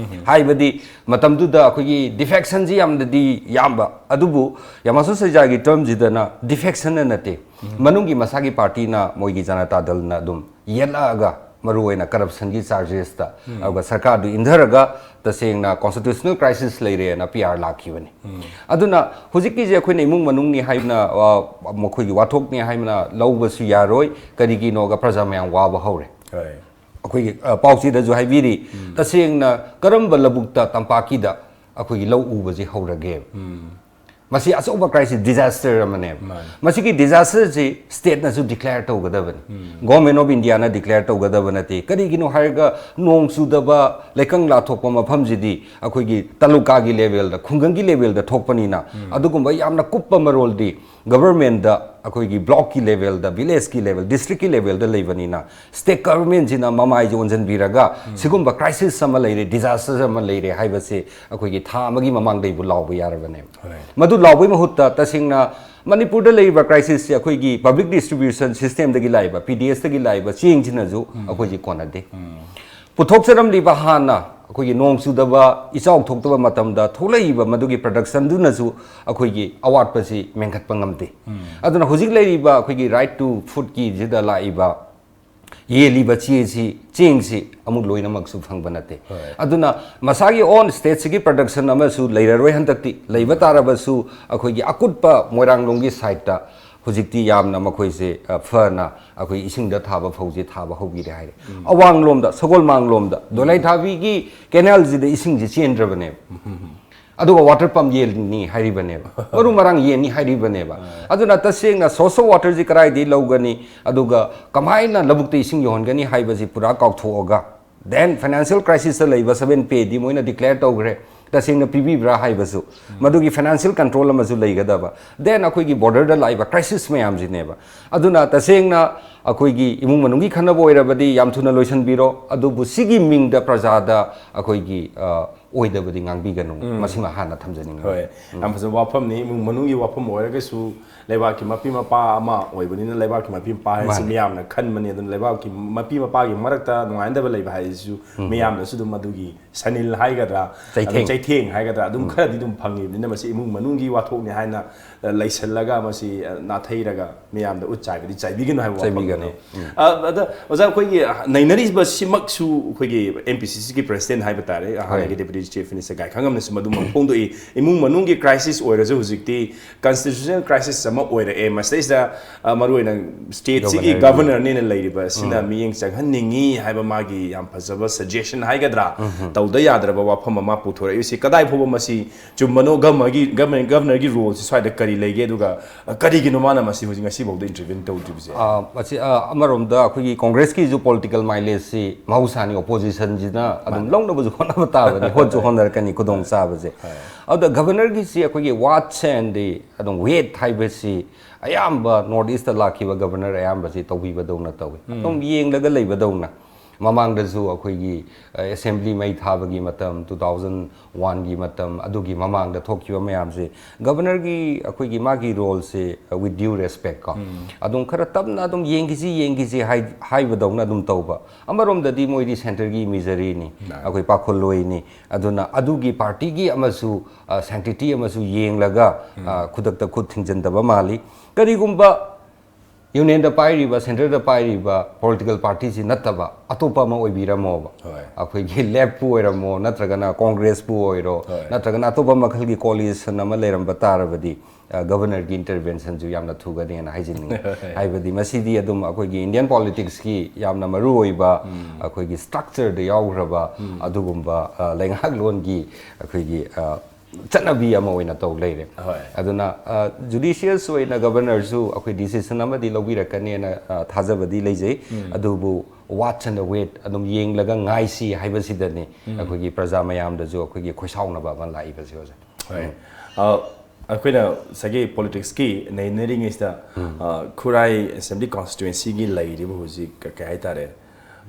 ꯍꯥꯏꯕꯗꯤ ꯃꯇꯝꯗꯨꯗ ꯑꯩꯈꯣꯏꯒꯤ defection ꯁꯤ ꯌꯥꯝꯅꯗꯤ ꯌꯥꯝꯕ, ꯑꯗꯨꯕꯨ ꯌꯥꯃꯥꯁꯣ ꯁꯥꯏꯖꯥꯒꯤ term ꯁꯤꯗꯅ defection ꯅ ꯅꯠꯇꯦ, ꯃꯅꯨꯡꯒꯤ ꯃꯁꯥꯒꯤ party ꯅ, ꯃꯣꯏꯒꯤ ꯖꯅꯇꯥ ꯗꯜꯅ ꯑꯗꯨꯝ ꯌꯦꯠꯂꯛꯑꯒ ꯃꯔꯨꯑꯣꯏꯅ corruption ꯒꯤ charges ꯇ, ꯑꯗꯨꯒ ꯁꯔꯀꯥꯔꯗꯨ ꯏꯟꯊꯔꯒ ꯇꯁꯦꯡꯅ constitutional crisis ꯂꯩꯔꯦꯅ P R ꯂꯥꯛꯈꯤꯕꯅꯤ꯫ ꯑꯗꯨꯅ ꯍꯧꯖꯤꯛꯀꯤꯁꯦ ꯑꯩꯈꯣꯏꯅ ꯏꯃꯨꯡ ꯃꯅꯨꯡꯅꯤ ꯍꯥꯏꯅ, ꯑ, ꯃꯈꯣꯏꯒꯤ ꯋꯥꯊꯣꯛꯅꯤ ꯍꯥꯏꯅ ꯂꯧꯕꯁꯨ ꯌꯥꯔꯣꯏ꯫ ꯀꯔꯤꯒꯤꯅꯣꯒ ꯄ꯭ꯔꯖꯥ ꯃꯌꯥꯝ ꯋꯥꯕ ꯍꯧꯔꯦ꯫ ꯍꯣꯏ꯫ ꯑꯩꯈꯣꯏꯒꯤ, ꯑ, ꯄꯥꯎꯆꯦꯗꯁꯨ ꯍꯥꯏꯕꯤꯔꯤ, ꯇꯁꯦꯡꯅ ꯀꯔꯝꯕ ꯂꯧꯕꯨꯛꯇ, ꯇꯝꯄꯥꯛꯀꯤꯗ ꯑꯩꯈꯣꯏꯒꯤ ꯂꯧ ꯎꯕꯁꯤ ꯍꯧꯔꯒꯦ? ꯃꯁꯤ ꯑꯆꯧꯕ crisis, disaster ꯑꯃꯅꯦꯕ꯫ ꯃꯥꯅꯤ꯫ ꯃꯁꯤꯒꯤ disaster ꯁꯤ state ꯅꯁꯨ declare ꯇꯧꯒꯗꯕꯅꯤ꯫ Government of India ꯅ declare ꯇꯧꯒꯗꯕ ꯅꯠꯇꯦ꯫ ꯀꯔꯤꯒꯤꯅꯣ ꯍꯥꯏꯔꯒ ꯅꯣꯡ ꯆꯨꯗꯕ, ꯂꯩꯀꯪ ꯂꯥꯊꯣꯛꯄ ꯃꯐꯝꯁꯤꯗꯤ ꯑꯩꯈꯣꯏꯒꯤ ꯇꯥꯂꯨꯀꯥꯒꯤ level ꯗ, ꯈꯨꯡꯒꯪꯒꯤ level ꯗ ꯊꯣꯛꯄꯅꯤꯅ, ꯑꯗꯨꯒꯨꯝꯕ ꯌꯥꯝꯅ ꯀꯨꯞꯄ ꯃꯔꯣꯜꯗꯤ government ꯗ, ꯑꯩꯈꯣꯏꯒꯤ block ꯀꯤ level ꯗ, village ꯀꯤ level, district ꯀꯤ level ꯗ ꯂꯩꯕꯅꯤꯅ, state government ꯁꯤꯅ ꯃꯃꯥꯏꯁꯦ ꯑꯣꯟꯁꯤꯟꯕꯤꯔꯒ, ꯁꯤꯒꯨꯝꯕ crisis ꯑꯃ ꯂꯩꯔꯦ, disaster ꯑꯃ ꯂꯩꯔꯦ ꯍꯥꯏꯕꯁꯦ ꯑꯩꯈꯣꯏꯒꯤ ꯊꯥ ꯑꯃꯒꯤ ꯃꯃꯥꯡꯗꯩꯕꯨ ꯂꯥꯎꯕ ꯌꯥꯔꯕꯅꯦꯕ꯫ ꯍꯣꯏ꯫ ꯃꯗꯨ ꯂꯥꯎꯕꯩ ꯃꯍꯨꯠꯇ ꯇꯁꯦꯡꯅ ꯃꯅꯤꯄꯨꯔꯗ ꯂꯩꯔꯤꯕ crisis ꯁꯦ ꯑꯩꯈꯣꯏꯒꯤ public distribution system ꯗꯒꯤ ꯂꯥꯛꯏꯕ, P D S ꯇꯒꯤ ꯂꯥꯛꯏꯕ ꯆꯦꯡꯁꯤꯅꯁꯨ ꯑꯩꯈꯣꯏꯁꯤ ꯀꯣꯟꯅꯗꯦ꯫ ꯄꯨꯊꯣꯛꯆꯔꯝꯂꯤꯕ ꯍꯥꯟꯅ ꯑꯩꯈꯣꯏꯒꯤ ꯅꯣꯡ ꯆꯨꯗꯕ, ꯏꯆꯥꯎ ꯊꯣꯛꯇꯕ ꯃꯇꯝꯗ ꯊꯣꯛꯂꯛꯏꯕ ꯃꯗꯨꯒꯤ ꯄ꯭ꯔꯗꯛꯁꯟꯗꯨꯅꯁꯨ ꯑꯩꯈꯣꯏꯒꯤ ꯑꯋꯥꯠꯄꯁꯤ ꯃꯦꯟꯈꯠꯄ ꯉꯝꯗꯦ꯫ ꯑꯗꯨꯅ ꯍꯧꯖꯤꯛ ꯂꯩꯔꯤꯕ ꯑꯩꯈꯣꯏꯒꯤ ꯔꯥꯏꯠ ꯇꯨ ꯐꯨꯗꯀꯤꯁꯤꯗ ꯂꯥꯛꯏꯕ ꯌꯦꯜꯂꯤꯕ ꯆꯦꯁꯤ, ꯆꯦꯡꯁꯤ ꯑꯃꯨꯛ ꯂꯣꯏꯅꯃꯛꯁꯨ ꯐꯪꯕ ꯅꯠꯇꯦ꯫ ꯑꯗꯨꯅ ꯃꯁꯥꯒꯤ ꯑꯣꯟ ꯁ꯭ꯇꯦꯠꯁꯤꯒꯤ ꯄ꯭ꯔꯗꯛꯁꯟ ꯑꯃꯁꯨ ꯂꯩꯔꯔꯣꯏ ꯍꯟꯗꯛꯇꯤ꯫ ꯂꯩꯕ ꯇꯥꯔꯕꯁꯨ ꯑꯩꯈꯣꯏꯒꯤ ꯑꯀꯨꯠꯄ ꯃꯣꯏꯔꯥꯡꯂꯣꯝꯒꯤ ꯁꯥꯏꯠꯇ ꯍꯧꯖꯤꯛꯇꯤ ꯌꯥꯝꯅ ꯃꯈꯣꯏꯁꯦ, ꯑ, ꯐꯅ ꯑꯩꯈꯣꯏ ꯏꯁꯤꯡꯗ ꯊꯥꯕ ꯐꯧꯁꯦ ꯊꯥꯕ ꯍꯧꯕꯤꯔꯦ ꯍꯥꯏꯔꯦ꯫ ꯑꯋꯥꯡꯂꯣꯝꯗ, ꯁꯒꯣꯜꯃꯥꯡꯂꯣꯝꯗ, ꯗꯣꯂꯥꯏꯊꯥꯕꯤꯒꯤ ꯀꯦꯅꯦꯜꯁꯤꯗ ꯏꯁꯤꯡꯁꯦ ꯆꯦꯟꯗ꯭ꯔꯕꯅꯦꯕ꯫ ꯑꯗꯨꯒ ꯋꯥꯇꯔ ꯄꯝ ꯌꯦꯟꯅꯤ ꯍꯥꯏꯔꯤꯕꯅꯦꯕ, ꯃꯔꯨ ꯃꯔꯥꯡ ꯌꯦꯟꯅꯤ ꯍꯥꯏꯔꯤꯕꯅꯦꯕ꯫ ꯑꯗꯨꯅ ꯇꯁꯦꯡꯅ ꯁꯣꯔꯁ ꯑꯣꯐ ꯋꯥꯇꯔꯁꯤ ꯀꯗꯥꯏꯗꯒꯤ ꯂꯧꯒꯅꯤ, ꯑꯗꯨꯒ ꯀꯃꯥꯏꯅ ꯂꯧꯕꯨꯛꯇ ꯏꯁꯤꯡ ꯌꯧꯍꯟꯒꯅꯤ ꯍꯥꯏꯕꯁꯤ ꯄꯨꯔꯥ ꯀꯥꯎꯊꯣꯛꯑꯒ, ꯗꯦꯟ ꯐꯥꯏꯅꯥꯟꯁꯤꯌꯦꯜ ꯀ꯭ꯔꯥꯏꯁꯤꯁꯇ ꯂꯩꯕ ꯁꯚꯦꯟ ꯄꯦꯗꯤ ꯃꯣꯏꯅ ꯗꯤꯀ꯭ꯂꯦꯌꯔ ꯇꯧꯈ꯭ꯔꯦ, ꯇꯁꯦꯡꯅ ꯄꯤꯕꯤꯕ꯭ꯔꯥ ꯍꯥꯏꯕꯁꯨ, ꯃꯗꯨꯒꯤ ꯐꯥꯏꯅꯥꯟꯁꯤꯌꯦꯜ ꯀꯟꯇ꯭ꯔꯣꯜ ꯑꯃꯁꯨ ꯂꯩꯒꯗꯕ꯫ ꯗꯦꯟ ꯑꯩꯈꯣꯏꯒꯤ ꯕꯣꯔꯗꯔꯗ ꯂꯥꯛꯏꯕ ꯀ꯭ꯔꯥꯏꯁꯤꯁ ꯃꯌꯥꯝꯁꯤꯅꯦꯕ꯫ ꯑꯗꯨꯅ ꯇꯁꯦꯡꯅ ꯑꯩꯈꯣꯏꯒꯤ ꯏꯃꯨꯡ ꯃꯅꯨꯡꯒꯤ ꯈꯟꯅꯕ ꯑꯣꯏꯔꯕꯗꯤ ꯌꯥꯝ ꯊꯨꯅ ꯂꯣꯏꯁꯤꯟꯕꯤꯔꯣ, ꯑꯗꯨꯕꯨ ꯁꯤꯒꯤ ꯃꯤꯡꯗ ꯄ꯭ꯔꯖꯥꯗ ꯑꯩꯈꯣꯏꯒꯤ, ꯑ, ꯑꯣꯏꯗꯕꯗꯤ ꯉꯥꯡꯕꯤꯒꯅꯨ꯫ ꯃꯁꯤꯃ ꯍꯥꯟꯅ ꯊꯝꯖꯅꯤꯡꯉꯤ꯫ ꯍꯣꯏ, ꯌꯥꯝ ꯐꯖꯕ ꯋꯥꯐꯝꯅꯤ꯫ ꯏꯃꯨꯡ ꯃꯅꯨꯡꯒꯤ ꯋꯥꯐꯝ ꯑꯣꯏꯔꯒꯁꯨ, ꯂꯩꯕꯥꯛꯀꯤ ꯃꯄꯤ ꯃꯄꯥ ꯑꯃ ꯑꯣꯏꯕꯅꯤꯅ, ꯂꯩꯕꯥꯛꯀꯤ ꯃꯄꯤ ꯃꯄꯥ ꯍꯥꯏꯁꯤ ꯃꯥꯅꯤ꯫ ꯃꯤꯌꯥꯝꯅ ꯈꯟꯕꯅꯤ꯫ ꯑꯗꯨꯅ ꯂꯩꯕꯥꯛꯀꯤ ꯃꯄꯤ ꯃꯄꯥꯒꯤ ꯃꯔꯛꯇ ꯅꯨꯡꯉꯥꯏꯅꯗꯕ ꯂꯩꯕ ꯍꯥꯏꯁꯤꯁꯨ ꯃꯤꯌꯥꯝꯅꯁꯨ ꯑꯗꯨꯝ ꯑꯗꯨꯒꯤ ꯁꯅꯤꯜ ꯍꯥꯏꯒꯗ꯭ꯔꯥ, ꯑꯗꯨꯝ ꯆꯩꯊꯦꯡ꯫ ꯆꯩꯊꯦꯡ ꯍꯥꯏꯒꯗ꯭ꯔꯥ, ꯑꯗꯨꯝ ꯈꯔꯗꯤ ꯑꯗꯨꯝ ꯐꯪꯉꯤꯕꯅꯤꯅ, ꯃꯁꯤ ꯏꯃꯨꯡ ꯃꯅꯨꯡꯒꯤ ꯋꯥꯊꯣꯛꯅꯤ ꯍꯥꯏꯅ, ꯑ, ꯂꯩꯁꯜꯂꯒ ꯃꯁꯤ, ꯑ, ꯅꯥꯊꯩꯔꯒ ꯃꯤꯌꯥꯝꯗ ꯎꯠ ꯆꯥꯏꯕꯗꯤ ꯆꯥꯏꯕꯤꯒꯅꯨ ꯍꯥꯏꯕ ꯆꯥꯏꯕꯤꯒꯅꯨ꯫ ꯋꯥꯐꯝꯗꯨꯅꯤ꯫ ꯑ, ꯑꯗ ꯑꯣꯖꯥ, ꯑꯩꯈꯣꯏꯒꯤ ꯅꯩꯅꯔꯤꯕꯁꯤꯃꯛꯁꯨ ꯑꯩꯈꯣꯏꯒꯤ ꯑꯦꯝ ꯄꯤ ꯁꯤ ꯁꯤꯒꯤ ꯄ꯭ꯔꯁꯤꯗꯦꯟ ꯍꯥꯏꯕ ꯇꯥꯔꯦ, ꯍꯥꯟꯅꯒꯤ ꯍꯣꯏ꯫ ꯗꯦꯄ꯭ꯌꯨꯇꯤ ꯆꯤꯐ ꯃꯤꯅꯤꯁꯇꯔ ꯒꯥꯏꯈꯥꯉꯝꯅꯁꯨ ꯃꯗꯨꯃꯛ ꯐꯣꯡꯗꯣꯛꯏ꯫ ꯏꯃꯨꯡ ꯃꯅꯨꯡꯒꯤ ꯀ꯭ꯔꯥꯏꯁꯤꯁ ꯑꯣꯏꯔꯁꯨ ꯍꯧꯖꯤꯛꯇꯤ ꯀꯟꯁꯇꯤꯇ꯭ꯌꯨꯁꯅꯦꯜ ꯀ꯭ꯔꯥꯏꯁꯤꯁ ꯑꯃ ꯑꯣꯏꯔꯛꯑꯦ꯫ ꯃꯁꯤꯗꯩꯁꯤꯗ, ꯑ, ꯃꯔꯨꯑꯣꯏꯅ ꯁ꯭ꯇꯦꯠꯁꯤꯒꯤ ꯒꯚꯔꯅꯔꯒꯤ ꯒꯚꯔꯅꯔꯅꯦꯅ ꯂꯩꯔꯤꯕ ꯑꯁꯤꯅ ꯎꯝ꯫ ꯃꯤꯠꯌꯦꯡ ꯆꯪꯍꯟꯅꯤꯡꯉꯤ ꯍꯥꯏꯕ ꯃꯥꯒꯤ ꯌꯥꯝ ꯐꯖꯕ ꯁꯖꯦꯁꯟ ꯍꯥꯏꯒꯗ꯭ꯔꯥ, ꯎꯝ ꯍꯝ꯫ ꯇꯧꯗ ꯌꯥꯗ꯭ꯔꯕ ꯋꯥꯐꯝ ꯑꯃ ꯄꯨꯊꯣꯔꯛꯏꯁꯤ ꯀꯗꯥꯏ ꯐꯥꯎꯕ ꯃꯁꯤ ꯆꯨꯝꯕꯅꯣ? ꯒꯚꯔꯅꯔꯒꯤ, ꯒꯚꯔꯅꯔ, ꯒꯚꯔꯅꯔꯒꯤ ꯔꯣꯜꯁꯤ ꯁ꯭ꯋꯥꯏꯗ ꯀꯔꯤ ꯂꯩꯒꯦ? ꯑꯗꯨꯒ ꯀꯔꯤꯒꯤꯅꯣ ꯃꯥꯅ ꯃꯁꯤ ꯍꯧꯖꯤꯛ ꯉꯁꯤꯐꯥꯎꯗ ꯏꯟꯇꯔꯚꯤꯌꯨ ꯇꯧꯗ꯭ꯔꯤꯕꯁꯦ? ꯑ, ꯃꯁꯤ, ꯑ, ꯑꯃꯔꯣꯝꯗ ꯑꯩꯈꯣꯏꯒꯤ ꯀꯣꯡꯒ꯭ꯔꯦꯁꯀꯤꯁꯨ ꯄꯣꯂꯤꯇꯤꯀꯦꯜ ꯃꯥꯏꯂꯦꯖꯁꯤ ꯃꯍꯧꯁꯥꯅꯤ, ꯑꯣꯄꯣꯖꯤꯁꯟꯁꯤꯅ ꯑꯗꯨꯝ ꯃꯥꯅꯤ꯫ ꯂꯧꯅꯕꯁꯨ ꯍꯣꯠꯅꯕ ꯇꯥꯕꯅꯤ, ꯍꯣꯠꯁꯨ ꯍꯣꯠꯅꯔꯛꯀꯅꯤ, ꯈꯨꯗꯣꯡ ꯆꯥꯕꯁꯦ꯫ ꯍꯣꯏ꯫ ꯑꯗꯨꯗ ꯒꯚꯔꯅꯔꯒꯤꯁꯤ ꯑꯩꯈꯣꯏꯒꯤ ꯋꯥꯠꯁ ꯑꯦꯟ ꯗꯤ ꯑꯗꯨꯝ ꯋꯦꯠ ꯍꯥꯏꯕꯁꯤ ꯑꯌꯥꯝꯕ ꯅꯣꯔꯠ ꯏꯁꯇ ꯂꯥꯛꯈꯤꯕ ꯒꯚꯔꯅꯔ ꯑꯌꯥꯝꯕꯁꯤ ꯇꯧꯕꯤꯕꯗꯧꯅ ꯇꯧꯏ꯫ ꯎꯝ꯫ ꯑꯗꯨꯝ ꯌꯦꯡꯂꯒ ꯂꯩꯕꯗꯧꯅ꯫ ꯃꯃꯥꯡꯗꯁꯨ ꯑꯩꯈꯣꯏꯒꯤ ꯑꯦꯁꯦꯝꯕ꯭ꯂꯤ ꯃꯩ ꯊꯥꯕꯒꯤ ꯃꯇꯝ, ꯇꯨ ꯊꯥꯎꯖꯟ ꯋꯥꯟꯒꯤ ꯃꯇꯝ, ꯑꯗꯨꯒꯤ ꯃꯃꯥꯡꯗ ꯊꯣꯛꯈꯤꯕ ꯃꯌꯥꯝꯁꯦ, ꯒꯕꯔꯅꯔꯒꯤ ꯑꯩꯈꯣꯏꯒꯤ ꯃꯥꯒꯤ ꯔꯣꯜꯁꯦ, with due respect ꯀꯣ, ꯑꯗꯨꯝ ꯈꯔ ꯇꯞꯅ ꯑꯗꯨꯝ ꯌꯦꯡꯈꯤꯁꯤ ꯌꯦꯡꯈꯤꯁꯤ ꯍꯥꯏ- ꯍꯥꯏꯕꯗꯧꯅ ꯑꯗꯨꯝ ꯇꯧꯕ꯫ ꯑꯃꯔꯣꯝꯗꯗꯤ ꯃꯣꯏꯗꯤ ꯁꯦꯟꯇꯔꯒꯤ ꯃꯤꯖꯔꯤꯅꯤ, ꯑꯩꯈꯣꯏ ꯄꯥꯈꯣꯜꯂꯣꯏꯅꯤ꯫ ꯑꯗꯨꯅ ꯑꯗꯨꯒꯤ ꯄꯥꯔꯇꯤꯒꯤ ꯑꯃꯁꯨ ꯁꯦꯡꯇꯤꯇꯤ ꯑꯃꯁꯨ ꯌꯦꯡꯂꯒ, ꯈꯨꯗꯛꯇ ꯈꯨꯠ ꯊꯤꯡꯖꯤꯟꯗꯕ ꯃꯥꯜꯂꯤ꯫ ꯀꯔꯤꯒꯨꯝꯕ ꯌꯨꯅꯤꯌꯟꯗ ꯄꯥꯏꯔꯤꯕ, ꯁꯦꯟꯇꯔꯗ ꯄꯥꯏꯔꯤꯕ ꯄꯣꯂꯤꯇꯤꯀꯦꯜ ꯄꯥꯔꯇꯤꯁꯤ ꯅꯠꯇꯕ ꯑꯇꯣꯞꯄ ꯑꯃ ꯑꯣꯏꯕꯤꯔꯝꯃꯣꯕ꯫ ꯑꯩꯈꯣꯏꯒꯤ ꯂꯦꯐꯄꯨ ꯑꯣꯏꯔꯝꯃꯣ, ꯅꯠꯇ꯭ꯔꯒꯅ ꯀꯣꯡꯒ꯭ꯔꯦꯁꯄꯨ ꯑꯣꯏꯔꯣ, ꯅꯠꯇ꯭ꯔꯒꯅ ꯑꯇꯣꯞꯄ ꯃꯈꯜꯒꯤ ꯀꯣꯂꯤꯁꯟ ꯑꯃ ꯂꯩꯔꯝꯕ ꯇꯥꯔꯕꯗꯤ, ꯒꯕꯔꯅꯔꯒꯤ ꯏꯟꯇꯔꯚꯦꯟꯁꯟꯁꯨ ꯌꯥꯝꯅ ꯊꯨꯒꯅꯤꯅ ꯍꯥꯏꯖꯅꯤꯡꯉꯤ꯫ ꯍꯥꯏꯕꯗꯤ ꯃꯁꯤꯗꯤ ꯑꯗꯨꯝ ꯑꯩꯈꯣꯏꯒꯤ ꯏꯟꯗꯤꯌꯟ ꯄꯣꯂꯤꯇꯤꯛꯁꯀꯤ ꯌꯥꯝꯅ ꯃꯔꯨ ꯑꯣꯏꯕ, ꯑꯩꯈꯣꯏꯒꯤ ꯁ꯭ꯇ꯭ꯔꯛꯆꯔꯗ ꯌꯥꯎꯈ꯭ꯔꯕ ꯑꯗꯨꯒꯨꯝꯕ, ꯑ, ꯂꯩꯉꯥꯛꯂꯣꯟꯒꯤ ꯑꯩꯈꯣꯏꯒꯤ, ꯑ, ꯆꯠꯅꯕꯤ ꯑꯃ ꯑꯣꯏꯅ ꯇꯧ ꯂꯩꯔꯦ꯫ ꯑꯗꯨꯅ, ꯑ, ꯖꯨꯗꯤꯁꯤꯌꯁ ꯑꯣꯏꯅ ꯒꯕꯔꯅꯔꯁꯨ ꯑꯩꯈꯣꯏ ꯗꯤꯁꯤꯖꯟ ꯑꯃꯗꯤ ꯂꯧꯕꯤꯔꯛꯀꯅꯦꯅ, ꯑ, ꯊꯥꯖꯕꯗꯤ ꯂꯩꯖꯩ꯫ ꯑꯗꯨꯕꯨ watch and wait, ꯑꯗꯨꯝ ꯌꯦꯡꯂꯒ ꯉꯥꯏꯁꯤ ꯍꯥꯏꯕꯁꯤꯗꯅꯤ ꯑꯩꯈꯣꯏꯒꯤ ꯄ꯭ꯔꯖꯥ ꯃꯌꯥꯝꯗꯁꯨ ꯑꯩꯈꯣꯏꯒꯤ ꯈꯣꯏꯁꯥꯎꯅꯕ ꯑꯃ ꯂꯥꯛꯏꯕꯁꯦ ꯍꯧꯖꯤꯛ꯫ ꯍꯣꯏ꯫ ꯑ, ꯑꯩꯈꯣꯏꯅ ꯉꯁꯥꯏꯒꯤ ꯄꯣꯂꯤꯇꯤꯛꯁꯀꯤ ꯅꯩꯅꯔꯤꯉꯩꯁꯤꯗ, ꯑ, ꯈꯨꯔꯥꯏ ꯑꯦꯁꯦꯝꯕ꯭ꯂꯤ ꯀꯣꯟꯁꯇꯤꯇ꯭ꯋꯦꯟꯁꯤꯒꯤ ꯂꯩꯔꯤꯕ ꯍꯧꯖꯤꯛ ꯀ- ꯀꯩ ꯍꯥꯏꯇꯥꯔꯦ,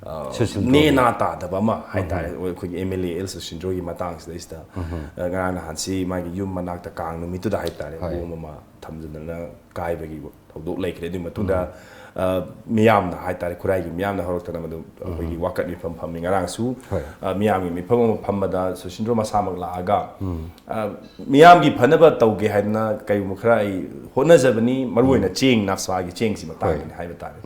ꯑ, ꯁꯨꯁꯤꯜ ꯅꯦ ꯇꯣꯝꯕꯤ꯫ ꯅꯥ ꯇꯥꯗꯕ ꯑꯃ ꯍꯥꯏꯇꯥꯔꯦ, ꯑꯩꯈꯣꯏꯒꯤ ꯑꯦꯝ ꯑꯦꯜ ꯑꯦ ꯑꯦꯜ ꯁꯨꯁꯤꯟꯗ꯭ꯔꯣꯒꯤ ꯃꯇꯥꯡꯁꯤꯗꯩꯁꯤꯗ, ꯑ, ꯉꯔꯥꯡ ꯅꯍꯥꯟꯁꯤ ꯃꯥꯒꯤ ꯌꯨꯝ ꯃꯅꯥꯛꯇ ꯀꯥꯡ ꯅꯨꯃꯤꯠꯇꯨꯗ ꯍꯥꯏꯇꯥꯔꯦ, ꯕꯣꯝ ꯑꯃ ꯊꯝꯖꯤꯟꯗꯅ ꯀꯥꯏꯕꯒꯤ ꯊꯧꯗꯣꯛ ꯂꯩꯈ꯭ꯔꯦ꯫ ꯑꯗꯨꯒꯤ ꯃꯇꯨꯡꯗ, ꯑ, ꯃꯤꯌꯥꯝꯅ ꯍꯥꯏꯇꯥꯔꯦ, ꯈꯨꯔꯥꯏꯒꯤ ꯃꯤꯌꯥꯝꯅ ꯍꯧꯔꯛꯇꯅ ꯃꯗꯨ ꯑꯩꯈꯣꯏꯒꯤ ꯋꯥꯀꯠ ꯃꯤꯐꯝ ꯐꯝꯃꯤ꯫ ꯉꯔꯥꯡꯁꯨ, ꯑ, ꯃꯤꯌꯥꯝꯒꯤ ꯃꯤꯐꯝ ꯑꯃ ꯐꯝꯕꯗ ꯁꯨꯁꯤꯟꯗ꯭ꯔꯣ ꯃꯁꯥꯃꯛ ꯂꯥꯛꯑꯒ, ꯑ, ꯃꯤꯌꯥꯝꯒꯤ ꯐꯅꯕ ꯇꯧꯒꯦ ꯍꯥꯏꯗꯅ ꯀꯩꯒꯨꯝꯕ ꯈꯔ ꯑꯩ ꯍꯣꯠꯅꯖꯕꯅꯤ, ꯃꯔꯨꯑꯣꯏꯅ ꯆꯦꯡ, ꯅꯥꯞꯁꯥꯒꯤ ꯆꯦꯡꯁꯤ ꯃꯇꯥꯡꯗꯅꯤ ꯍꯥꯏꯕ ꯇꯥꯔꯦ꯫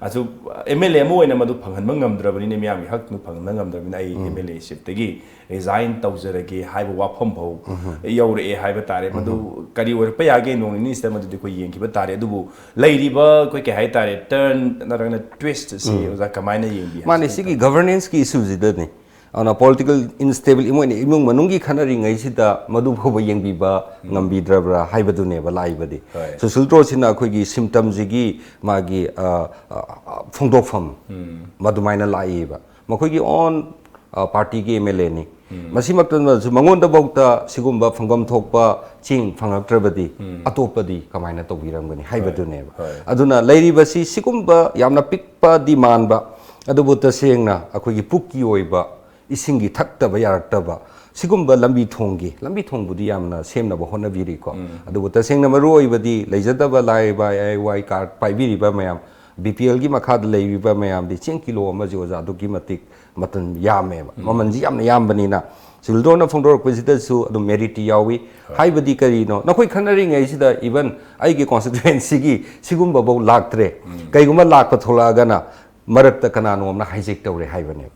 ꯑꯗꯨ ꯑꯦꯝ ꯑꯦꯜ ꯑꯦ ꯑꯃ ꯑꯣꯏꯅ ꯃꯗꯨ ꯐꯪꯍꯟꯕ ꯉꯝꯗ꯭ꯔꯕꯅꯤꯅ, ꯃꯤꯌꯥꯝꯒꯤ ꯍꯛꯇꯨ ꯐꯪꯍꯟꯕ ꯉꯝꯗ꯭ꯔꯕꯅꯤꯅ, ꯑꯩ ꯑꯦꯝ ꯑꯦꯜ ꯑꯦ ꯁꯤꯞꯇꯒꯤ ꯔꯤꯖꯥꯏꯟ ꯇꯧꯖꯔꯒꯦ ꯍꯥꯏꯕ ꯋꯥꯐꯝ ꯐꯥꯎ ꯌꯧꯔꯛꯑꯦ ꯍꯥꯏꯕ ꯇꯥꯔꯦ꯫ ꯃꯗꯨ ꯀꯔꯤ ꯑꯣꯏꯔꯛꯄ ꯌꯥꯒꯦ, ꯅꯣꯡ ꯅꯤꯅꯤꯁꯤꯗ ꯃꯗꯨꯗꯤ ꯑꯩꯈꯣꯏ ꯌꯦꯡꯈꯤꯕ ꯇꯥꯔꯦ꯫ ꯑꯗꯨꯕꯨ ꯂꯩꯔꯤꯕ ꯑꯩꯈꯣꯏ ꯀꯩ ꯍꯥꯏꯇꯥꯔꯦ, ꯇꯔꯟ ꯅꯠꯇ꯭ꯔꯒꯅ ꯇ꯭ꯋꯤꯁ ꯑꯁꯤ ꯑꯣꯖꯥ ꯀꯃꯥꯏꯅ ꯌꯦꯡꯕꯤ ꯍꯥꯏ? ꯃꯥꯅꯦ, ꯁꯤꯒꯤ ꯒꯚꯔꯅꯦꯟꯁꯀꯤ ꯏꯁꯨꯁꯤꯗꯅꯤ꯫ ꯑꯗꯨꯅ ꯄꯣꯂꯤꯇꯤꯀꯦꯜ ꯏꯟꯁꯇꯦꯕꯤꯂꯤꯇꯤ, ꯃꯣꯏꯅ ꯏꯃꯨꯡ ꯃꯅꯨꯡꯒꯤ ꯈꯠꯅꯔꯤꯉꯩꯁꯤꯗ ꯃꯗꯨ ꯐꯥꯎꯕ ꯌꯦꯡꯕꯤꯕ ꯉꯝꯕꯤꯗ꯭ꯔꯕ꯭ꯔꯥ ꯍꯥꯏꯕꯗꯨꯅꯦꯕ ꯂꯥꯛꯏꯕꯗꯤ꯫ ꯍꯣꯏ꯫ ꯁꯨꯁꯤꯜ ꯇ꯭ꯔꯣꯁꯤꯅ ꯑꯩꯈꯣꯏꯒꯤ ꯁꯤꯝꯇꯝꯁꯤꯒꯤ ꯃꯥꯒꯤ, ꯑ, ꯑ, ꯑ, ꯐꯣꯡꯗꯣꯛꯐꯝ ꯃꯗꯨꯃꯥꯏꯅ ꯂꯥꯛꯏꯕ꯫ ꯃꯈꯣꯏꯒꯤ ꯑꯣꯟ, ꯑ, ꯄꯥꯔꯇꯤꯒꯤ ꯑꯦꯝ ꯑꯦꯜ ꯑꯦꯅꯤ꯫ ꯃꯁꯤꯃꯛꯇ ꯅꯠꯇ꯭ꯔꯁꯨ ꯃꯉꯣꯟꯗꯐꯥꯎꯗ ꯁꯤꯒꯨꯝꯕ ꯐꯪꯐꯝ ꯊꯣꯛꯄ ꯆꯦꯡ ꯐꯪꯂꯛꯇ꯭ꯔꯕꯗꯤ ꯑꯇꯣꯞꯄꯗꯤ ꯀꯃꯥꯏꯅ ꯇꯧꯕꯤꯔꯝꯒꯅꯤ ꯍꯥꯏꯕꯗꯨꯅꯦꯕ꯫ ꯍꯣꯏ꯫ ꯑꯗꯨꯅ ꯂꯩꯔꯤꯕꯁꯤ ꯁꯤꯒꯨꯝꯕ ꯌꯥꯝꯅ ꯄꯤꯛꯄꯗꯤ ꯃꯥꯟꯕ, ꯑꯗꯨꯕꯨ ꯇꯁꯦꯡꯅ ꯑꯩꯈꯣꯏꯒꯤ ꯄꯨꯛꯀꯤ ꯑꯣꯏꯕ ꯏꯁꯤꯡꯒꯤ ꯊꯛꯇꯕ ꯌꯥꯔꯛꯇꯕ ꯁꯤꯒꯨꯝꯕ ꯂꯝꯕꯤ ꯊꯣꯡꯒꯤ, ꯂꯝꯕꯤ ꯊꯣꯡꯕꯨꯗꯤ ꯌꯥꯝꯅ ꯁꯦꯝꯅꯕ ꯍꯣꯠꯅꯕꯤꯔꯤꯀꯣ꯫ ꯑꯗꯨꯕꯨ ꯇꯁꯦꯡꯅ ꯃꯔꯨ ꯑꯣꯏꯕꯗꯤ ꯂꯩꯖꯗꯕ ꯂꯥꯏꯔꯕ, ꯑꯦ ꯑꯥꯏ ꯋꯥꯏ ꯀꯥꯔꯗ ꯄꯥꯏꯕꯤꯔꯤꯕ ꯃꯌꯥꯝ, ꯕꯤ ꯄꯤ ꯑꯦꯜꯒꯤ ꯃꯈꯥꯗ ꯂꯩꯔꯤꯕ ꯃꯌꯥꯝꯗꯤ ꯆꯦꯡ ꯀꯤꯂꯣ ꯑꯃꯁꯤ, ꯑꯣꯖꯥ, ꯑꯗꯨꯛꯀꯤ ꯃꯇꯤꯛ ꯃꯇꯝ ꯌꯥꯝꯃꯦꯕ, ꯃꯃꯜꯁꯤ ꯌꯥꯝꯅ ꯌꯥꯝꯕꯅꯤꯅ꯫ ꯁꯤꯚꯤꯜ ꯗꯣꯔꯅ ꯐꯣꯡꯗꯣꯔꯛꯄꯁꯤꯗꯁꯨ ꯑꯗꯨꯝ ꯃꯦꯔꯤꯠꯇꯤ ꯌꯥꯎꯏ꯫ ꯍꯥꯏꯕꯗꯤ ꯀꯔꯤꯅꯣ? ꯅꯈꯣꯏ ꯈꯟꯅꯔꯤꯉꯩꯁꯤꯗ ꯏꯚꯟ ꯑꯩꯒꯤ ꯀꯣꯟꯁꯇꯤꯇ꯭ꯋꯦꯟꯁꯤꯒꯤ ꯁꯤꯒꯨꯝꯕꯐꯧ ꯂꯥꯛꯇ꯭ꯔꯦ꯫ ꯀꯩꯒꯨꯝꯕ ꯂꯥꯛꯄ ꯊꯣꯛꯂꯛꯑꯒꯅ ꯃꯔꯛꯇ ꯀꯅꯥꯅꯣꯝꯅ ꯍꯥꯏꯖꯦꯛ ꯇꯧꯔꯦ ꯍꯥꯏꯕꯅꯦꯕ꯫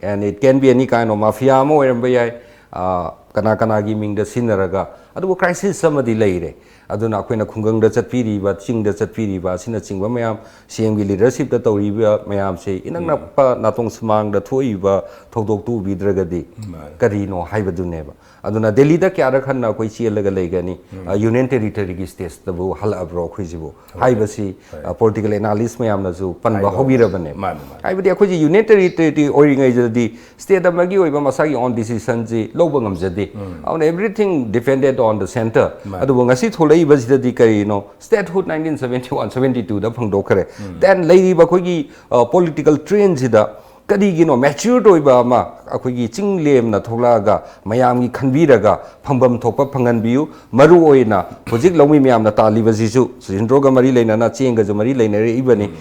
And it can be any kind of mafia ꯑꯃ ꯑꯣꯏꯔꯝꯕ ꯌꯥꯏ, ꯑ, ꯀꯅꯥ ꯀꯅꯥꯒꯤ ꯃꯤꯡꯗ ꯁꯤꯖꯤꯟꯅꯔꯒ꯫ ꯑꯗꯨꯕꯨ ꯀ꯭ꯔꯥꯏꯁꯤꯁ ꯑꯃꯗꯤ ꯂꯩꯔꯦ꯫ ꯑꯗꯨꯅ ꯑꯩꯈꯣꯏꯅ ꯈꯨꯡꯒꯪꯗ ꯆꯠꯄꯤꯔꯤꯕ, ꯆꯤꯡꯗ ꯆꯠꯄꯤꯔꯤꯕ ꯑꯁꯤꯅꯆꯤꯡꯕ ꯃꯌꯥꯝ, ꯁꯤ ꯑꯦꯝꯒꯤ ꯂꯤꯗꯔꯁꯤꯞꯇ ꯇꯧꯔꯤꯕ ꯃꯌꯥꯝꯁꯦ ꯏꯅꯛ ꯅꯛꯄ ꯅꯥꯇꯣꯡ ꯁꯨꯃꯥꯡꯗ ꯊꯣꯛꯏꯕ ꯊꯧꯗꯣꯛꯇꯨ ꯎꯕꯤꯗ꯭ꯔꯒꯗꯤ ꯃꯥꯅꯦ꯫ ꯀꯔꯤꯅꯣ ꯍꯥꯏꯕꯗꯨꯅꯦꯕ꯫ ꯑꯗꯨꯅ ꯗꯦꯜꯂꯤꯗ ꯀꯌꯥꯔꯛ ꯍꯟꯅ ꯑꯩꯈꯣꯏ ꯆꯦꯜꯂꯒ ꯂꯩꯒꯅꯤ? ꯎꯝ꯫ ꯑ, ꯌꯨꯅꯤꯌꯟ ꯇꯦꯔꯤꯇꯣꯔꯤꯒꯤ ꯁ꯭ꯇꯦꯠꯁꯇꯕꯨ ꯍꯜꯂꯛꯑꯕ꯭ꯔꯣ ꯑꯩꯈꯣꯏꯁꯤꯕꯨ? ꯍꯣꯏ꯫ ꯍꯥꯏꯕꯁꯤ, ꯍꯣꯏ꯫ ꯑ, ꯄꯣꯂꯤꯇꯤꯀꯦꯜ ꯑꯦꯅꯥꯂꯤꯁ ꯃꯌꯥꯝꯅꯁꯨ ꯄꯟꯕ ꯍꯥꯏꯕ ꯍꯧꯕꯤꯔꯕꯅꯦ꯫ ꯃꯥꯅꯦ, ꯃꯥꯅꯦ꯫ ꯍꯥꯏꯕꯗꯤ ꯑꯩꯈꯣꯏꯁꯤ ꯌꯨꯅꯤꯌꯟ ꯇꯦꯔꯤꯇꯣꯔꯤ ꯑꯣꯏꯔꯤꯉꯩꯗꯗꯤ ꯁ꯭ꯇꯦꯠ ꯑꯃꯒꯤ ꯑꯣꯏꯕ ꯃꯁꯥꯒꯤ ꯑꯣꯟ ꯗꯤꯁꯤꯁꯟꯁꯤ ꯂꯧꯕ ꯉꯝꯖꯗꯦ꯫ ꯎꯝ꯫ ꯑꯗꯨꯅ everything depended on the centre꯫ ꯃꯥꯅꯦ꯫ ꯑꯗꯨꯕꯨ ꯉꯁꯤ ꯊꯣꯛꯂꯛꯏꯕꯁꯤꯗꯗꯤ ꯀꯔꯤꯅꯣ? Statehood nineteen seventy one seventy two ꯗ ꯐꯪꯗꯣꯛꯈ꯭ꯔꯦ꯫ ꯎꯝ꯫ Then ꯂꯩꯔꯤꯕ ꯑꯩꯈꯣꯏꯒꯤ, ꯑ, ꯄꯣꯂꯤꯇꯤꯀꯦꯜ ꯇ꯭ꯔꯦꯟꯁꯤꯗ ꯀꯔꯤꯒꯤꯅꯣ ꯃꯦꯆ꯭ꯌꯨꯔꯗ ꯑꯣꯏꯕ ꯑꯃ ꯑꯩꯈꯣꯏꯒꯤ ꯆꯤꯡ ꯂꯦꯝꯅ ꯊꯣꯛꯂꯛꯑꯒ ꯃꯌꯥꯝꯒꯤ ꯈꯟꯕꯤꯔꯒ ꯐꯪꯐꯝ ꯊꯣꯛꯄ ꯐꯪꯍꯟꯕꯤꯌꯨ? ꯃꯔꯨ ꯑꯣꯏꯅ ꯍꯧꯖꯤꯛ ꯂꯧꯃꯤ ꯃꯌꯥꯝꯅ ꯇꯥꯜꯂꯤꯕꯁꯤꯁꯨ ꯁꯤꯖꯤꯟꯗ꯭ꯔꯣꯒ ꯃꯔꯤ ꯂꯩꯅꯅ ꯆꯦꯡꯒꯁꯨ ꯃꯔꯤ ꯂꯩꯅꯔꯛꯏꯕꯅꯤ꯫ ꯎꯝ꯫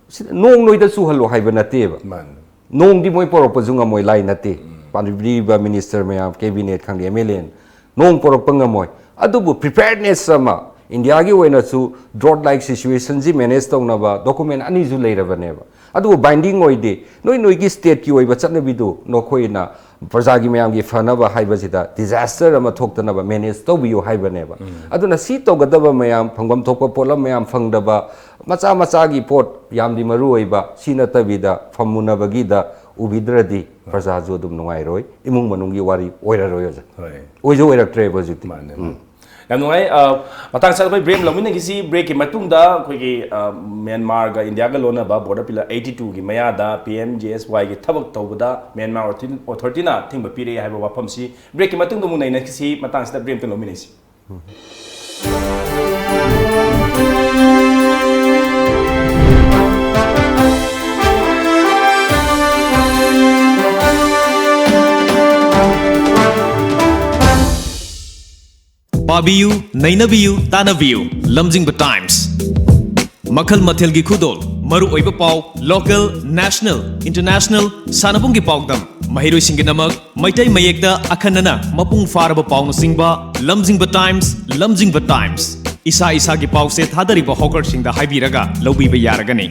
ꯁꯤꯗ ꯅꯣꯡ ꯅꯣꯏꯗ ꯆꯨꯍꯜꯂꯣ ꯍꯥꯏꯕ ꯅꯠꯇꯦꯕ꯫ ꯃꯥꯅꯤ꯫ ꯅꯣꯡꯗꯤ ꯃꯣꯏ ꯄꯣꯔꯛꯄꯁꯨ ꯉꯝꯃꯣꯏ, ꯂꯥꯏ ꯅꯠꯇꯦ꯫ ꯎꯝ꯫ ꯄꯥꯟꯕꯤꯔꯤꯕ ꯃꯤꯅꯤꯁꯇꯔ ꯃꯌꯥꯝ, ꯀꯦꯕꯤꯅꯦꯠ ꯈꯪꯗꯦ, ꯑꯦꯝ ꯑꯦꯜ ꯑꯦ, ꯅꯣꯡ ꯄꯣꯔꯛꯄ ꯉꯝꯃꯣꯏ꯫ ꯑꯗꯨꯕꯨ ꯄ꯭ꯔꯤꯄꯦꯌꯔꯗꯅꯦꯁ ꯑꯃ, ꯏꯟꯗꯤꯌꯥꯒꯤ ꯑꯣꯏꯅꯁꯨ ꯗ꯭ꯔꯣꯠ ꯂꯥꯏꯛ ꯁꯤꯆꯨꯋꯦꯁꯟꯁꯤ ꯃꯦꯅꯦꯖ ꯇꯧꯅꯕ ꯗꯣꯀꯨꯃꯦꯟ ꯑꯅꯤꯁꯨ ꯂꯩꯔꯕꯅꯦꯕ꯫ ꯑꯗꯨꯕꯨ ꯕꯥꯏꯟꯗꯤꯡ ꯑꯣꯏꯗꯦ꯫ ꯅꯣꯏ ꯅꯣꯏꯒꯤ ꯁ꯭ꯇꯦꯠꯀꯤ ꯑꯣꯏꯕ ꯆꯠꯅꯕꯤꯗꯨ ꯅꯈꯣꯏꯅ ꯄ꯭ꯔꯖꯥꯒꯤ ꯃꯌꯥꯝꯒꯤ ꯐꯅꯕ ꯍꯥꯏꯕꯁꯤꯗ ꯗꯤꯖꯥꯁꯇꯔ ꯑꯃ ꯊꯣꯛꯇꯅꯕ ꯃꯦꯅꯦꯖ ꯇꯧꯕꯤꯌꯨ ꯍꯥꯏꯕꯅꯦꯕ꯫ ꯎꯝ꯫ ꯑꯗꯨꯅ ꯁꯤ ꯇꯧꯒꯗꯕ ꯃꯌꯥꯝ, ꯐꯪꯐꯝ ꯊꯣꯛꯄ ꯄꯣꯠꯂꯝ ꯃꯌꯥꯝ ꯐꯪꯗꯕ, ꯃꯆꯥ ꯃꯆꯥꯒꯤ ꯄꯣꯠ ꯌꯥꯝꯗꯤ ꯃꯔꯨ ꯑꯣꯏꯕ, ꯁꯤ ꯅꯠꯇꯕꯤꯗ ꯐꯝꯃꯨꯅꯕꯒꯤꯗ ꯎꯕꯤꯗ꯭ꯔꯗꯤ ꯄ꯭ꯔꯖꯥꯁꯨ ꯑꯗꯨꯝ ꯅꯨꯡꯉꯥꯏꯔꯣꯏ, ꯏꯃꯨꯡ ꯃꯅꯨꯡꯒꯤ ꯋꯥꯔꯤ ꯑꯣꯏꯔꯔꯣꯏ, ꯑꯣꯖꯥ꯫ ꯍꯣꯏ꯫ ꯑꯣꯏꯁꯨ ꯑꯣꯏꯔꯛꯇ꯭ꯔꯦꯕ ꯍꯧꯖꯤꯛꯇꯤ꯫ ꯃꯥꯅꯦ, ꯎꯝ꯫ ꯃꯥꯅꯦ꯫ ꯌꯥꯝ ꯅꯨꯡꯉꯥꯏ꯫ ꯑ, ꯃꯇꯥꯡ ꯆꯥꯗ ꯑꯩꯈꯣꯏ ꯕ꯭ꯔꯦꯛ ꯂꯧꯃꯤꯟꯅꯈꯤꯁꯤ꯫ ꯕ꯭ꯔꯦꯛꯀꯤ ꯃꯇꯨꯡꯗ ꯑꯩꯈꯣꯏꯒꯤ, ꯑ, ꯃ꯭ꯌꯥꯟꯃꯥꯔꯒ ꯏꯟꯗꯤꯌꯥꯒ ꯂꯣꯟꯅꯕ ꯕꯣꯔꯗꯔ ꯄꯤꯂꯔ ꯑꯩꯠꯇꯤ ꯇꯨꯒꯤ ꯃꯌꯥꯗ ꯄꯤ ꯑꯦꯝ ꯖꯤ ꯑꯦꯁ ꯋꯥꯏꯒꯤ ꯊꯕꯛ ꯇꯧꯕꯗ ꯃ꯭ꯌꯥꯟꯃꯥꯔ ꯑꯣꯊꯣꯔꯤꯇꯤꯅ ꯊꯤꯡꯕ ꯄꯤꯔꯛꯑꯦ ꯍꯥꯏꯕ ꯋꯥꯐꯝꯁꯤ ꯕ꯭ꯔꯦꯛꯀꯤ ꯃꯇꯨꯡꯗ ꯑꯃꯨꯛ ꯅꯩꯅꯈꯤꯁꯤ꯫ ꯃꯇꯥꯡꯁꯤꯗ ꯕ꯭ꯔꯦꯛ ꯑꯝꯇ ꯂꯧꯃꯤꯟꯅꯁꯤ꯫ ꯄꯥꯕꯤꯌꯨ, ꯅꯩꯅꯕꯤꯌꯨ, ꯇꯥꯟꯅꯕꯤꯌꯨ꯫ ꯂꯝꯖꯤꯡꯕ ꯇꯥꯏꯝꯁ꯫ ꯃꯈꯜ ꯃꯊꯦꯜꯒꯤ ꯈꯨꯗꯣꯜ, ꯃꯔꯨꯑꯣꯏꯕ ꯄꯥꯎ, ꯂꯣꯀꯦꯜ, ꯅꯦꯁꯅꯦꯜ, ꯏꯟꯇꯔꯅꯦꯁꯅꯦꯜ, ꯁꯥꯟꯅꯕꯨꯡꯒꯤ ꯄꯥꯎꯗꯝ, ꯃꯍꯩꯔꯣꯏꯁꯤꯡꯒꯤꯗꯃꯛ ꯃꯩꯇꯩ ꯃꯌꯦꯛꯇ ꯑꯈꯟꯅꯅ ꯃꯄꯨꯡ ꯐꯥꯔꯕ ꯄꯥꯎꯅꯆꯤꯡꯕ꯫ ꯂꯝꯖꯤꯡꯕ ꯇꯥꯏꯝꯁ, ꯂꯝꯖꯤꯡꯕ ꯇꯥꯏꯝꯁ꯫ ꯏꯁꯥ ꯏꯁꯥꯒꯤ ꯄꯥꯎꯆꯦ ꯊꯥꯗꯔꯤꯕ ꯍꯣꯀꯔꯁꯤꯡꯗ ꯍꯥꯏꯕꯤꯔꯒ ꯂꯧꯕꯤꯕ ꯌꯥꯔꯒꯅꯤ꯫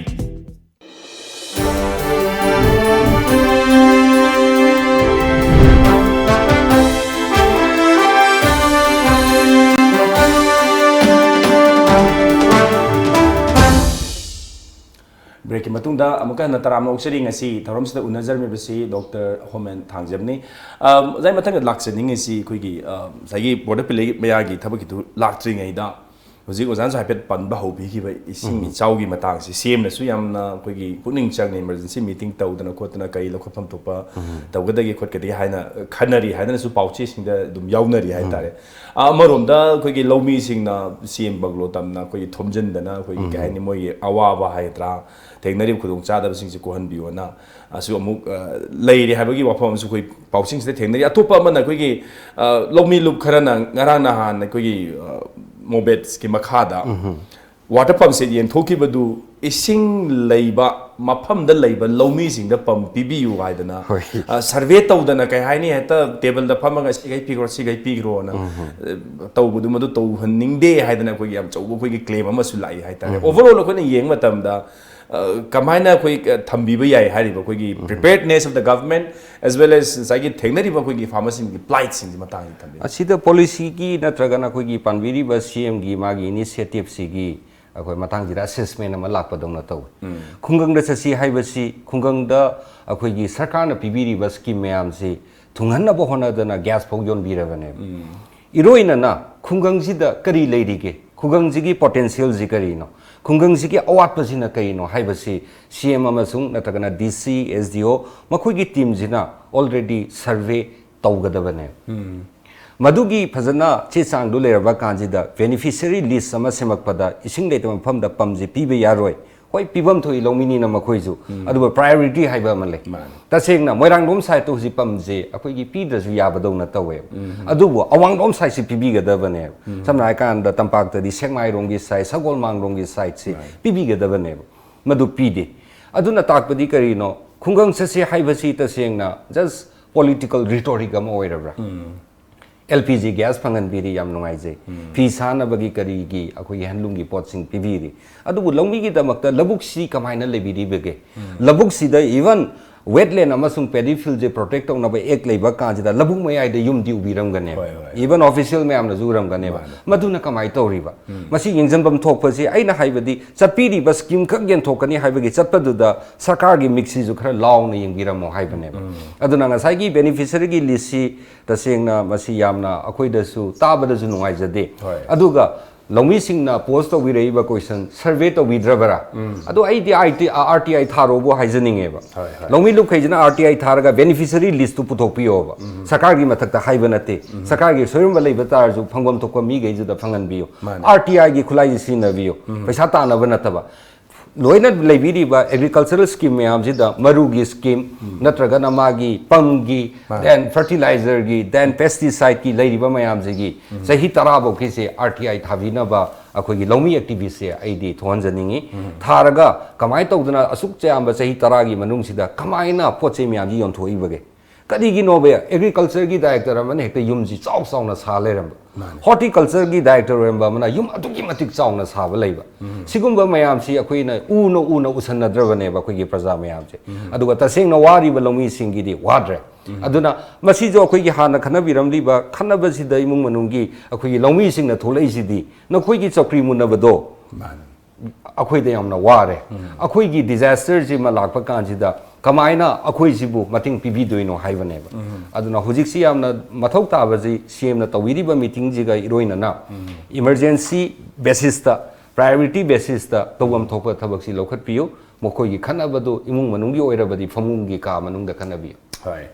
ꯕ꯭ꯔꯦꯛꯀꯤ ꯃꯇꯨꯡꯗ ꯑꯃꯨꯛꯀ ꯍꯟꯅ ꯇꯔꯥꯝꯅ ꯑꯣꯛꯆꯔꯤ꯫ ꯉꯁꯤ ꯊꯧꯔꯝꯁꯤꯗ ꯎꯅꯖꯔꯝꯃꯤꯕꯁꯤ ꯗꯣꯛꯇꯔ ꯍꯣꯃꯦꯟ ꯊꯥꯡꯖꯝꯅꯤ꯫ ꯑ, ꯑꯣꯖꯥꯒꯤ ꯃꯊꯪꯗ ꯂꯥꯛꯆꯅꯤꯡꯉꯤꯁꯤ ꯑꯩꯈꯣꯏꯒꯤ, ꯑ, ꯉꯁꯥꯏꯒꯤ ꯕꯣꯔꯗꯔ ꯄꯤꯂꯦꯒꯤ ꯃꯌꯥꯒꯤ ꯊꯕꯛꯀꯤꯗꯨ ꯂꯥꯛꯇ꯭ꯔꯤꯉꯩꯗ ꯍꯧꯖꯤꯛ ꯑꯣꯖꯥꯅꯁꯨ ꯍꯥꯏꯐꯦꯠ ꯄꯟꯕ ꯍꯧꯕꯤꯈꯤꯕ ꯏꯁꯤꯡ ꯏꯆꯥꯎꯒꯤ ꯃꯇꯥꯡꯁꯤ ꯁꯤ ꯑꯦꯝꯅꯁꯨ ꯌꯥꯝꯅ ꯑꯩꯈꯣꯏꯒꯤ ꯄꯨꯛꯅꯤꯡ ꯆꯪꯅ ꯏꯃꯔꯖꯦꯟꯁꯤ ꯃꯤꯇꯤꯡ ꯇꯧꯗꯅ ꯈꯣꯠꯇꯅ ꯀꯔꯤ ꯂꯧꯈꯠꯐꯝ ꯊꯣꯛꯄ ꯇꯧꯒꯗꯒꯦ ꯈꯣꯠꯀꯗꯒꯦ ꯍꯥꯏꯅ ꯈꯟꯅꯔꯤ ꯍꯥꯏꯗꯅꯁꯨ ꯄꯥꯎꯆꯦꯁꯤꯡꯗ ꯑꯗꯨꯝ ꯌꯥꯎꯅꯔꯤ ꯍꯥꯏꯇꯥꯔꯦ꯫ ꯑ, ꯑꯃꯔꯣꯝꯗ ꯑꯩꯈꯣꯏꯒꯤ ꯂꯧꯃꯤꯁꯤꯡꯅ ꯁꯤ ꯑꯦꯝ ꯕꯪꯒ꯭ꯂꯣ ꯇꯝꯅ ꯑꯩꯈꯣꯏꯒꯤ ꯊꯣꯝꯖꯤꯟꯗꯅ ꯑꯩꯈꯣꯏꯒꯤ ꯀꯩ ꯍꯥꯏꯅꯤ, ꯃꯣꯏꯒꯤ ꯑꯋꯥꯕ ꯍꯥꯏꯒꯗ꯭ꯔꯥ, ꯊꯦꯡꯅꯔꯤꯕ ꯈꯨꯗꯣꯡꯆꯥꯗꯕꯁꯤꯡꯁꯦ ꯀꯣꯛꯍꯟꯕꯤꯌꯣꯅ ꯑꯁꯨ ꯑꯃꯨꯛ, ꯑ, ꯂꯩꯔꯦ ꯍꯥꯏꯕꯒꯤ ꯋꯥꯐꯝ ꯑꯃꯁꯨ ꯑꯩꯈꯣꯏ ꯄꯥꯎꯁꯤꯡꯁꯤꯗ ꯊꯦꯡꯅꯔꯤ꯫ ꯑꯇꯣꯞꯄ ꯑꯃꯅ ꯑꯩꯈꯣꯏꯒꯤ, ꯑ, ꯂꯧꯃꯤ ꯂꯨꯞ ꯈꯔꯅ ꯉꯔꯥꯡ ꯅꯍꯥꯟ ꯑꯩꯈꯣꯏꯒꯤ, ꯑ, ꯃꯣꯕꯦꯠꯁꯀꯤ ꯃꯈꯥꯗ ꯋꯥꯇꯔ ꯄꯝ ꯁꯦꯠ ꯌꯦꯟꯊꯣꯛꯈꯤꯕꯗꯨ ꯏꯁꯤꯡ ꯂꯩꯕ ꯃꯐꯝꯗ ꯂꯩꯕ ꯂꯧꯃꯤꯁꯤꯡꯗ ꯄꯝ ꯄꯤꯕꯤꯌꯨ ꯍꯥꯏꯗꯅ, ꯍꯣꯏ꯫ ꯑ, ꯁꯔꯚꯦ ꯇꯧꯗꯅ ꯀꯩ ꯍꯥꯏꯅꯤ, ꯍꯦꯛꯇ ꯇꯦꯕꯜꯗ ꯐꯝꯃꯒ ꯁꯤꯈꯩ ꯄꯤꯈ꯭ꯔꯣ, ꯁꯤꯈꯩ ꯄꯤꯈ꯭ꯔꯣꯅ, ꯑ, ꯇꯧꯕꯗꯨ ꯃꯗꯨ ꯇꯧꯍꯟꯅꯤꯡꯗꯦ ꯍꯥꯏꯗꯅ ꯑꯩꯈꯣꯏꯒꯤ ꯌꯥꯝ ꯑꯆꯧꯕ ꯑꯩꯈꯣꯏꯒꯤ ꯀ꯭ꯂꯦꯝ ꯑꯃꯁꯨ ꯂꯥꯛꯏ ꯍꯥꯏꯇꯥꯔꯦ꯫ ꯑꯣꯚꯔꯑꯣꯜ ꯑꯩꯈꯣꯏꯅ ꯌꯦꯡꯕ ꯃꯇꯝꯗ, ꯑ, ꯀꯃꯥꯏꯅ ꯑꯩꯈꯣꯏ, ꯑ, ꯊꯝꯕꯤꯕ ꯌꯥꯏ ꯍꯥꯏꯔꯤꯕ ꯑꯩꯈꯣꯏꯒꯤ preparedness of the government as well as ꯉꯁꯥꯏꯒꯤ ꯊꯦꯡꯅꯔꯤꯕ ꯑꯩꯈꯣꯏꯒꯤ ꯐꯥꯔꯃꯔꯁꯤꯡꯒꯤ ꯄ꯭ꯂꯥꯏꯠꯁꯤꯡꯒꯤ ꯃꯇꯥꯡꯗ ꯊꯝꯕꯤꯌꯨ꯫ ꯑꯁꯤꯗ ꯄꯣꯂꯤꯁꯤꯒꯤ ꯅꯠꯇ꯭ꯔꯒꯅ ꯑꯩꯈꯣꯏꯒꯤ ꯄꯥꯟꯕꯤꯔꯤꯕ ꯁꯤ ꯑꯦꯝꯒꯤ ꯃꯥꯒꯤ ꯏꯅꯤꯁꯤꯌꯦꯇꯤꯞꯁꯤꯒꯤ ꯑꯩꯈꯣꯏ ꯃꯇꯥꯡꯁꯤꯗ ꯑꯁꯦꯁꯃꯦꯟ ꯑꯃ ꯂꯥꯛꯄꯗꯧꯅ ꯇꯧꯏ꯫ ꯈꯨꯡꯒꯪꯗ ꯆꯠꯁꯤ ꯍꯥꯏꯕꯁꯤ ꯈꯨꯡꯒꯪꯗ ꯑꯩꯈꯣꯏꯒꯤ ꯁꯔꯀꯥꯔꯅ ꯄꯤꯕꯤꯔꯤꯕ ꯁ꯭ꯀꯤꯝ ꯃꯌꯥꯝꯁꯤ ꯊꯨꯡꯍꯟꯅꯕ ꯍꯣꯠꯅꯗꯅ ꯒ꯭ꯌꯥꯁ ꯐꯥꯎ ꯌꯣꯟꯕꯤꯔꯕꯅꯦꯕ꯫ ꯏꯔꯣꯏꯅꯅ ꯈꯨꯡꯒꯪꯁꯤꯗ ꯀꯔꯤ ꯂꯩꯔꯤꯒꯦ, ꯈꯨꯡꯒꯪꯁꯤꯒꯤ ꯄꯣꯇꯦꯟꯁꯤꯌꯦꯜꯁꯤ ꯀꯔꯤꯅꯣ, ꯈꯨꯡꯒꯪꯁꯤꯒꯤ ꯑꯋꯥꯠꯄꯁꯤꯅ ꯀꯔꯤꯅꯣ ꯍꯥꯏꯕꯁꯤ ꯁꯤ ꯑꯦꯝ ꯑꯃꯁꯨꯡ ꯅꯠꯇ꯭ꯔꯒꯅ ꯗꯤ ꯁꯤ, ꯑꯦꯁ ꯗꯤ ꯑꯣ ꯃꯈꯣꯏꯒꯤ ꯇꯤꯝꯁꯤꯅ ꯑꯣꯜꯔꯦꯗꯤ ꯁꯔꯚꯦ ꯇꯧꯒꯗꯕꯅꯦ꯫ ꯃꯗꯨꯒꯤ ꯐꯖꯅ ꯆꯦ ꯆꯥꯡꯗꯨ ꯂꯩꯔꯕ ꯀꯥꯟꯁꯤꯗ ꯕꯦꯅꯤꯐꯤꯁꯔꯤ ꯂꯤꯁ ꯑꯃ ꯁꯦꯝꯃꯛꯄꯗ ꯏꯁꯤꯡ ꯂꯩꯇꯕ ꯃꯐꯝꯗ ꯄꯝꯁꯦ ꯄꯤꯕ ꯌꯥꯔꯣꯏ, ꯍꯣꯏ, ꯄꯤꯐꯝ ꯊꯣꯛꯏ, ꯂꯧꯃꯤꯅꯤꯅ ꯃꯈꯣꯏꯁꯨ꯫ ꯑꯗꯨꯕꯨ priority ꯍꯥꯏꯕ ꯑꯃ ꯂꯩ꯫ ꯃꯥꯅꯤ꯫ ꯇꯁꯦꯡꯅ ꯃꯣꯏꯔꯥꯡꯂꯣꯝ side ꯇꯣ ꯍꯧꯖꯤꯛ ꯄꯝꯁꯦ ꯑꯩꯈꯣꯏꯒꯤ ꯄꯤꯗ꯭ꯔꯁꯨ ꯌꯥꯕꯗꯧꯅ ꯇꯧꯋꯦꯕ꯫ ꯑꯗꯨꯕꯨ ꯑꯋꯥꯡꯂꯣꯝ side ꯁꯤ ꯄꯤꯕꯤꯒꯗꯕꯅꯦꯕ꯫ ꯁꯝꯅ ꯍꯥꯏꯀꯥꯟꯗ ꯇꯝꯄꯥꯛꯇꯗꯤ ꯁꯦꯛꯃꯥꯏꯔꯣꯝꯒꯤ side, ꯁꯒꯣꯜꯃꯥꯡꯔꯣꯝꯒꯤ side ꯁꯤ ꯃꯥꯅꯤ꯫ ꯄꯤꯕꯤꯒꯗꯕꯅꯦꯕ꯫ ꯃꯗꯨ ꯄꯤꯗꯦ꯫ ꯑꯗꯨꯅ ꯇꯥꯛꯄꯗꯤ ꯀꯔꯤꯅꯣ? ꯈꯨꯡꯒꯪ ꯆꯠꯁꯦ ꯍꯥꯏꯕꯁꯤ ꯇꯁꯦꯡꯅ just political rhetoric ꯑꯃ ꯑꯣꯏꯔꯕ꯭ꯔꯥ? ꯑꯦꯜ ꯄꯤ ꯖꯤ gas ꯐꯪꯍꯟꯕꯤꯔꯤ, ꯌꯥꯝ ꯅꯨꯡꯉꯥꯏꯖꯩ꯫ ꯐꯤ ꯁꯥꯅꯕꯒꯤ ꯀꯔꯤꯒꯤ ꯑꯩꯈꯣꯏꯒꯤ handloom ꯒꯤ ꯄꯣꯠꯁꯤꯡ ꯄꯤꯕꯤꯔꯤ꯫ ꯑꯗꯨꯕꯨ ꯂꯧꯃꯤꯒꯤꯗꯃꯛꯇ ꯂꯧꯕꯨꯛꯁꯤ ꯀꯃꯥꯏꯅ ꯂꯩꯕꯤꯔꯤꯕꯒꯦ? ꯂꯧꯕꯨꯛꯁꯤꯗ even wetland ꯑꯃꯁꯨꯡ paddy field ꯁꯦ protect ꯇꯧꯅꯕ act ꯂꯩꯕ ꯀꯥꯟꯁꯤꯗ ꯂꯧꯕꯨꯛ ꯃꯌꯥꯏꯗ ꯌꯨꯝꯗꯤ ꯎꯕꯤꯔꯝꯒꯅꯦꯕ꯫ ꯍꯣꯏ, ꯍꯣꯏ꯫ Even official ꯃꯌꯥꯝꯅꯁꯨ ꯎꯔꯝꯒꯅꯦꯕ꯫ ꯃꯥꯅꯦ꯫ ꯃꯗꯨꯅ ꯀꯃꯥꯏꯅ ꯇꯧꯔꯤꯕ? ꯃꯁꯤ ꯌꯦꯡꯁꯤꯟꯐꯝ ꯊꯣꯛꯄꯁꯤ, ꯑꯩꯅ ꯍꯥꯏꯕꯗꯤ, ꯆꯠꯄꯤꯔꯤꯕ scheme ꯈꯛ ꯌꯦꯟꯊꯣꯛꯀꯅꯤ ꯍꯥꯏꯕꯒꯤ ꯆꯠꯄꯗꯨꯗ ꯁꯔꯀꯥꯔꯒꯤ ꯃꯤꯠꯁꯤꯁꯨ ꯈꯔ ꯂꯥꯎꯅ ꯌꯦꯡꯕꯤꯔꯝꯃꯣ ꯍꯥꯏꯕꯅꯦꯕ꯫ ꯑꯗꯨꯅ ꯉꯁꯥꯏꯒꯤ beneficiary ꯒꯤ list ꯁꯤ ꯇꯁꯦꯡꯅ ꯃꯁꯤ ꯌꯥꯝꯅ ꯑꯩꯈꯣꯏꯗꯁꯨ ꯇꯥꯕꯗꯁꯨ ꯅꯨꯡꯉꯥꯏꯖꯗꯦ꯫ ꯍꯣꯏ꯫ ꯑꯗꯨꯒ ꯂꯧꯃꯤꯁꯤꯡꯅ pose ꯇꯧꯕꯤꯔꯛꯏꯕ question, survey ꯇꯧꯕꯤꯗ꯭ꯔꯕꯔꯥ? ꯑꯗꯣ ꯑꯩꯗꯤ ꯑꯥꯔ ꯇꯤ ꯑꯥꯏ ꯊꯥꯔꯣꯕꯨ ꯍꯥꯏꯖꯅꯤꯡꯉꯦꯕ꯫ ꯍꯣꯏ, ꯍꯣꯏ꯫ ꯂꯧꯃꯤ ꯂꯨꯞꯈꯩꯁꯤꯅ ꯑꯥꯔ ꯇꯤ ꯑꯥꯏ ꯊꯥꯔꯒ beneficiary list ꯇꯨ ꯄꯨꯊꯣꯛꯄꯤꯌꯣꯕ꯫ ꯁꯔꯀꯥꯔꯒꯤ ꯃꯊꯛꯇ ꯍꯥꯏꯕ ꯅꯠꯇꯦ꯫ ꯁꯔꯀꯥꯔꯒꯤ ꯁꯣꯏꯔꯝꯕ ꯂꯩꯕ ꯇꯥꯔꯁꯨ ꯐꯪꯐꯝ ꯊꯣꯛꯄ ꯃꯤꯈꯩꯗꯨꯗ ꯐꯪꯍꯟꯕꯤꯌꯨ꯫ ꯃꯥꯅꯦ꯫ ꯑꯥꯔ ꯇꯤ ꯑꯥꯏ ꯒꯤ ꯈꯨꯠꯂꯥꯏꯁꯤ ꯁꯤꯖꯤꯟꯅꯕꯤꯌꯨ꯫ ꯄꯩꯁꯥ ꯇꯥꯟꯅꯕ ꯅꯠꯇꯕ꯫ ꯂꯣꯏꯅ ꯂꯩꯕꯤꯔꯤꯕ agricultural scheme ꯃꯌꯥꯝꯁꯤꯗ, ꯃꯔꯨꯒꯤ scheme ꯅꯠꯇ꯭ꯔꯒꯅ ꯃꯥꯒꯤ ꯄꯝꯒꯤ, ꯃꯥꯅꯦ꯫ Then fertilizer ꯒꯤ, then pesticide ꯀꯤ ꯂꯩꯔꯤꯕ ꯃꯌꯥꯝꯁꯤꯒꯤ ꯆꯍꯤ ꯇꯔꯥ ꯐꯥꯎꯒꯤꯁꯦ ꯑꯥꯔ ꯇꯤ ꯑꯥꯏ ꯊꯥꯕꯤꯅꯕ ꯑꯩꯈꯣꯏꯒꯤ ꯂꯧꯃꯤ activist ꯁꯦ ꯑꯩꯗꯤ ꯊꯣꯛꯍꯟꯖꯅꯤꯡꯉꯤ꯫ ꯊꯥꯔꯒ ꯀꯃꯥꯏꯅ ꯇꯧꯗꯅ ꯑꯁꯨꯛ ꯌꯥꯝꯕ ꯆꯍꯤ ꯇꯔꯥꯒꯤ ꯃꯅꯨꯡꯁꯤꯗ ꯀꯃꯥꯏꯅ ꯄꯣꯠ ꯆꯩ ꯃꯌꯥꯝꯁꯤ ꯌꯣꯟꯊꯣꯛꯏꯕꯒꯦ? ꯀꯔꯤꯒꯤꯅꯣꯕ agriculture ꯒꯤ director ꯑꯃꯅ ꯍꯦꯛꯇ ꯌꯨꯝꯁꯤ ꯆꯥꯎ ꯆꯥꯎꯅ ꯁꯥ ꯂꯩꯔꯝꯕ? ꯃꯥꯅꯦ꯫ Horticulture ꯒꯤ director ꯑꯣꯏꯔꯝꯕ ꯑꯃꯅ ꯌꯨꯝ ꯑꯗꯨꯛꯀꯤ ꯃꯇꯤꯛ ꯆꯥꯎꯅ ꯁꯥꯕ ꯂꯩꯕ? ꯁꯤꯒꯨꯝꯕ ꯃꯌꯥꯝꯁꯤ ꯑꯩꯈꯣꯏꯅ ꯎꯅ ꯎꯅ ꯎꯁꯟꯅꯗ꯭ꯔꯕꯅꯦꯕ ꯑꯩꯈꯣꯏꯒꯤ ꯄ꯭ꯔꯖꯥ ꯃꯌꯥꯝꯁꯦ꯫ ꯑꯗꯨꯒ ꯇꯁꯦꯡꯅ ꯋꯥꯔꯤꯕ ꯂꯧꯃꯤꯁꯤꯡꯒꯤꯗꯤ ꯋꯥꯗ꯭ꯔꯦ꯫ ꯑꯗꯨꯅ ꯃꯁꯤꯁꯨ ꯑꯩꯈꯣꯏꯒꯤ ꯍꯥꯟꯅ ꯈꯟꯅꯕꯤꯔꯝꯂꯤꯕ ꯈꯟꯅꯕꯁꯤꯗ ꯏꯃꯨꯡ ꯃꯅꯨꯡꯒꯤ ꯑꯩꯈꯣꯏꯒꯤ ꯂꯧꯃꯤꯁꯤꯡꯅ ꯊꯣꯛꯂꯛꯏꯁꯤꯗꯤ ꯅꯈꯣꯏꯒꯤ ꯆꯧꯀ꯭ꯔꯤ ꯃꯨꯟꯅꯕꯗꯣ ꯃꯥꯅꯦ꯫ ꯑꯩꯈꯣꯏꯗ ꯌꯥꯝꯅ ꯋꯥꯔꯦ꯫ ꯑꯩꯈꯣꯏꯒꯤ disaster ꯁꯤꯃ ꯂꯥꯛꯄ ꯀꯥꯟꯁꯤꯗ ꯀꯃꯥꯏꯅ ꯑꯩꯈꯣꯏꯁꯤꯕꯨ ꯃꯇꯦꯡ ꯄꯤꯕꯤꯗꯣꯏꯅꯣ ꯍꯥꯏꯕꯅꯦꯕ꯫ ꯑꯗꯨꯅ ꯍꯧꯖꯤꯛꯁꯤ ꯌꯥꯝꯅ ꯃꯊꯧ ꯇꯥꯕꯁꯤ ꯁꯤ ꯑꯦꯝꯅ ꯇꯧꯕꯤꯔꯤꯕ meeting ꯁꯤꯒ ꯏꯔꯣꯏꯅꯅ emergency basis ꯇ, priority basis ꯇ ꯇꯧꯐꯝ ꯊꯣꯛꯄ ꯊꯕꯛꯁꯤ ꯂꯧꯈꯠꯄꯤꯌꯨ꯫ ꯃꯈꯣꯏꯒꯤ ꯈꯠꯅꯕꯗꯨ ꯏꯃꯨꯡ ꯃꯅꯨꯡꯒꯤ ꯑꯣꯏꯔꯕꯗꯤ ꯐꯃꯨꯡꯒꯤ ꯀꯥ ꯃꯅꯨꯡꯗ ꯈꯠꯅꯕꯤꯌꯨ꯫ ꯍꯣꯏ꯫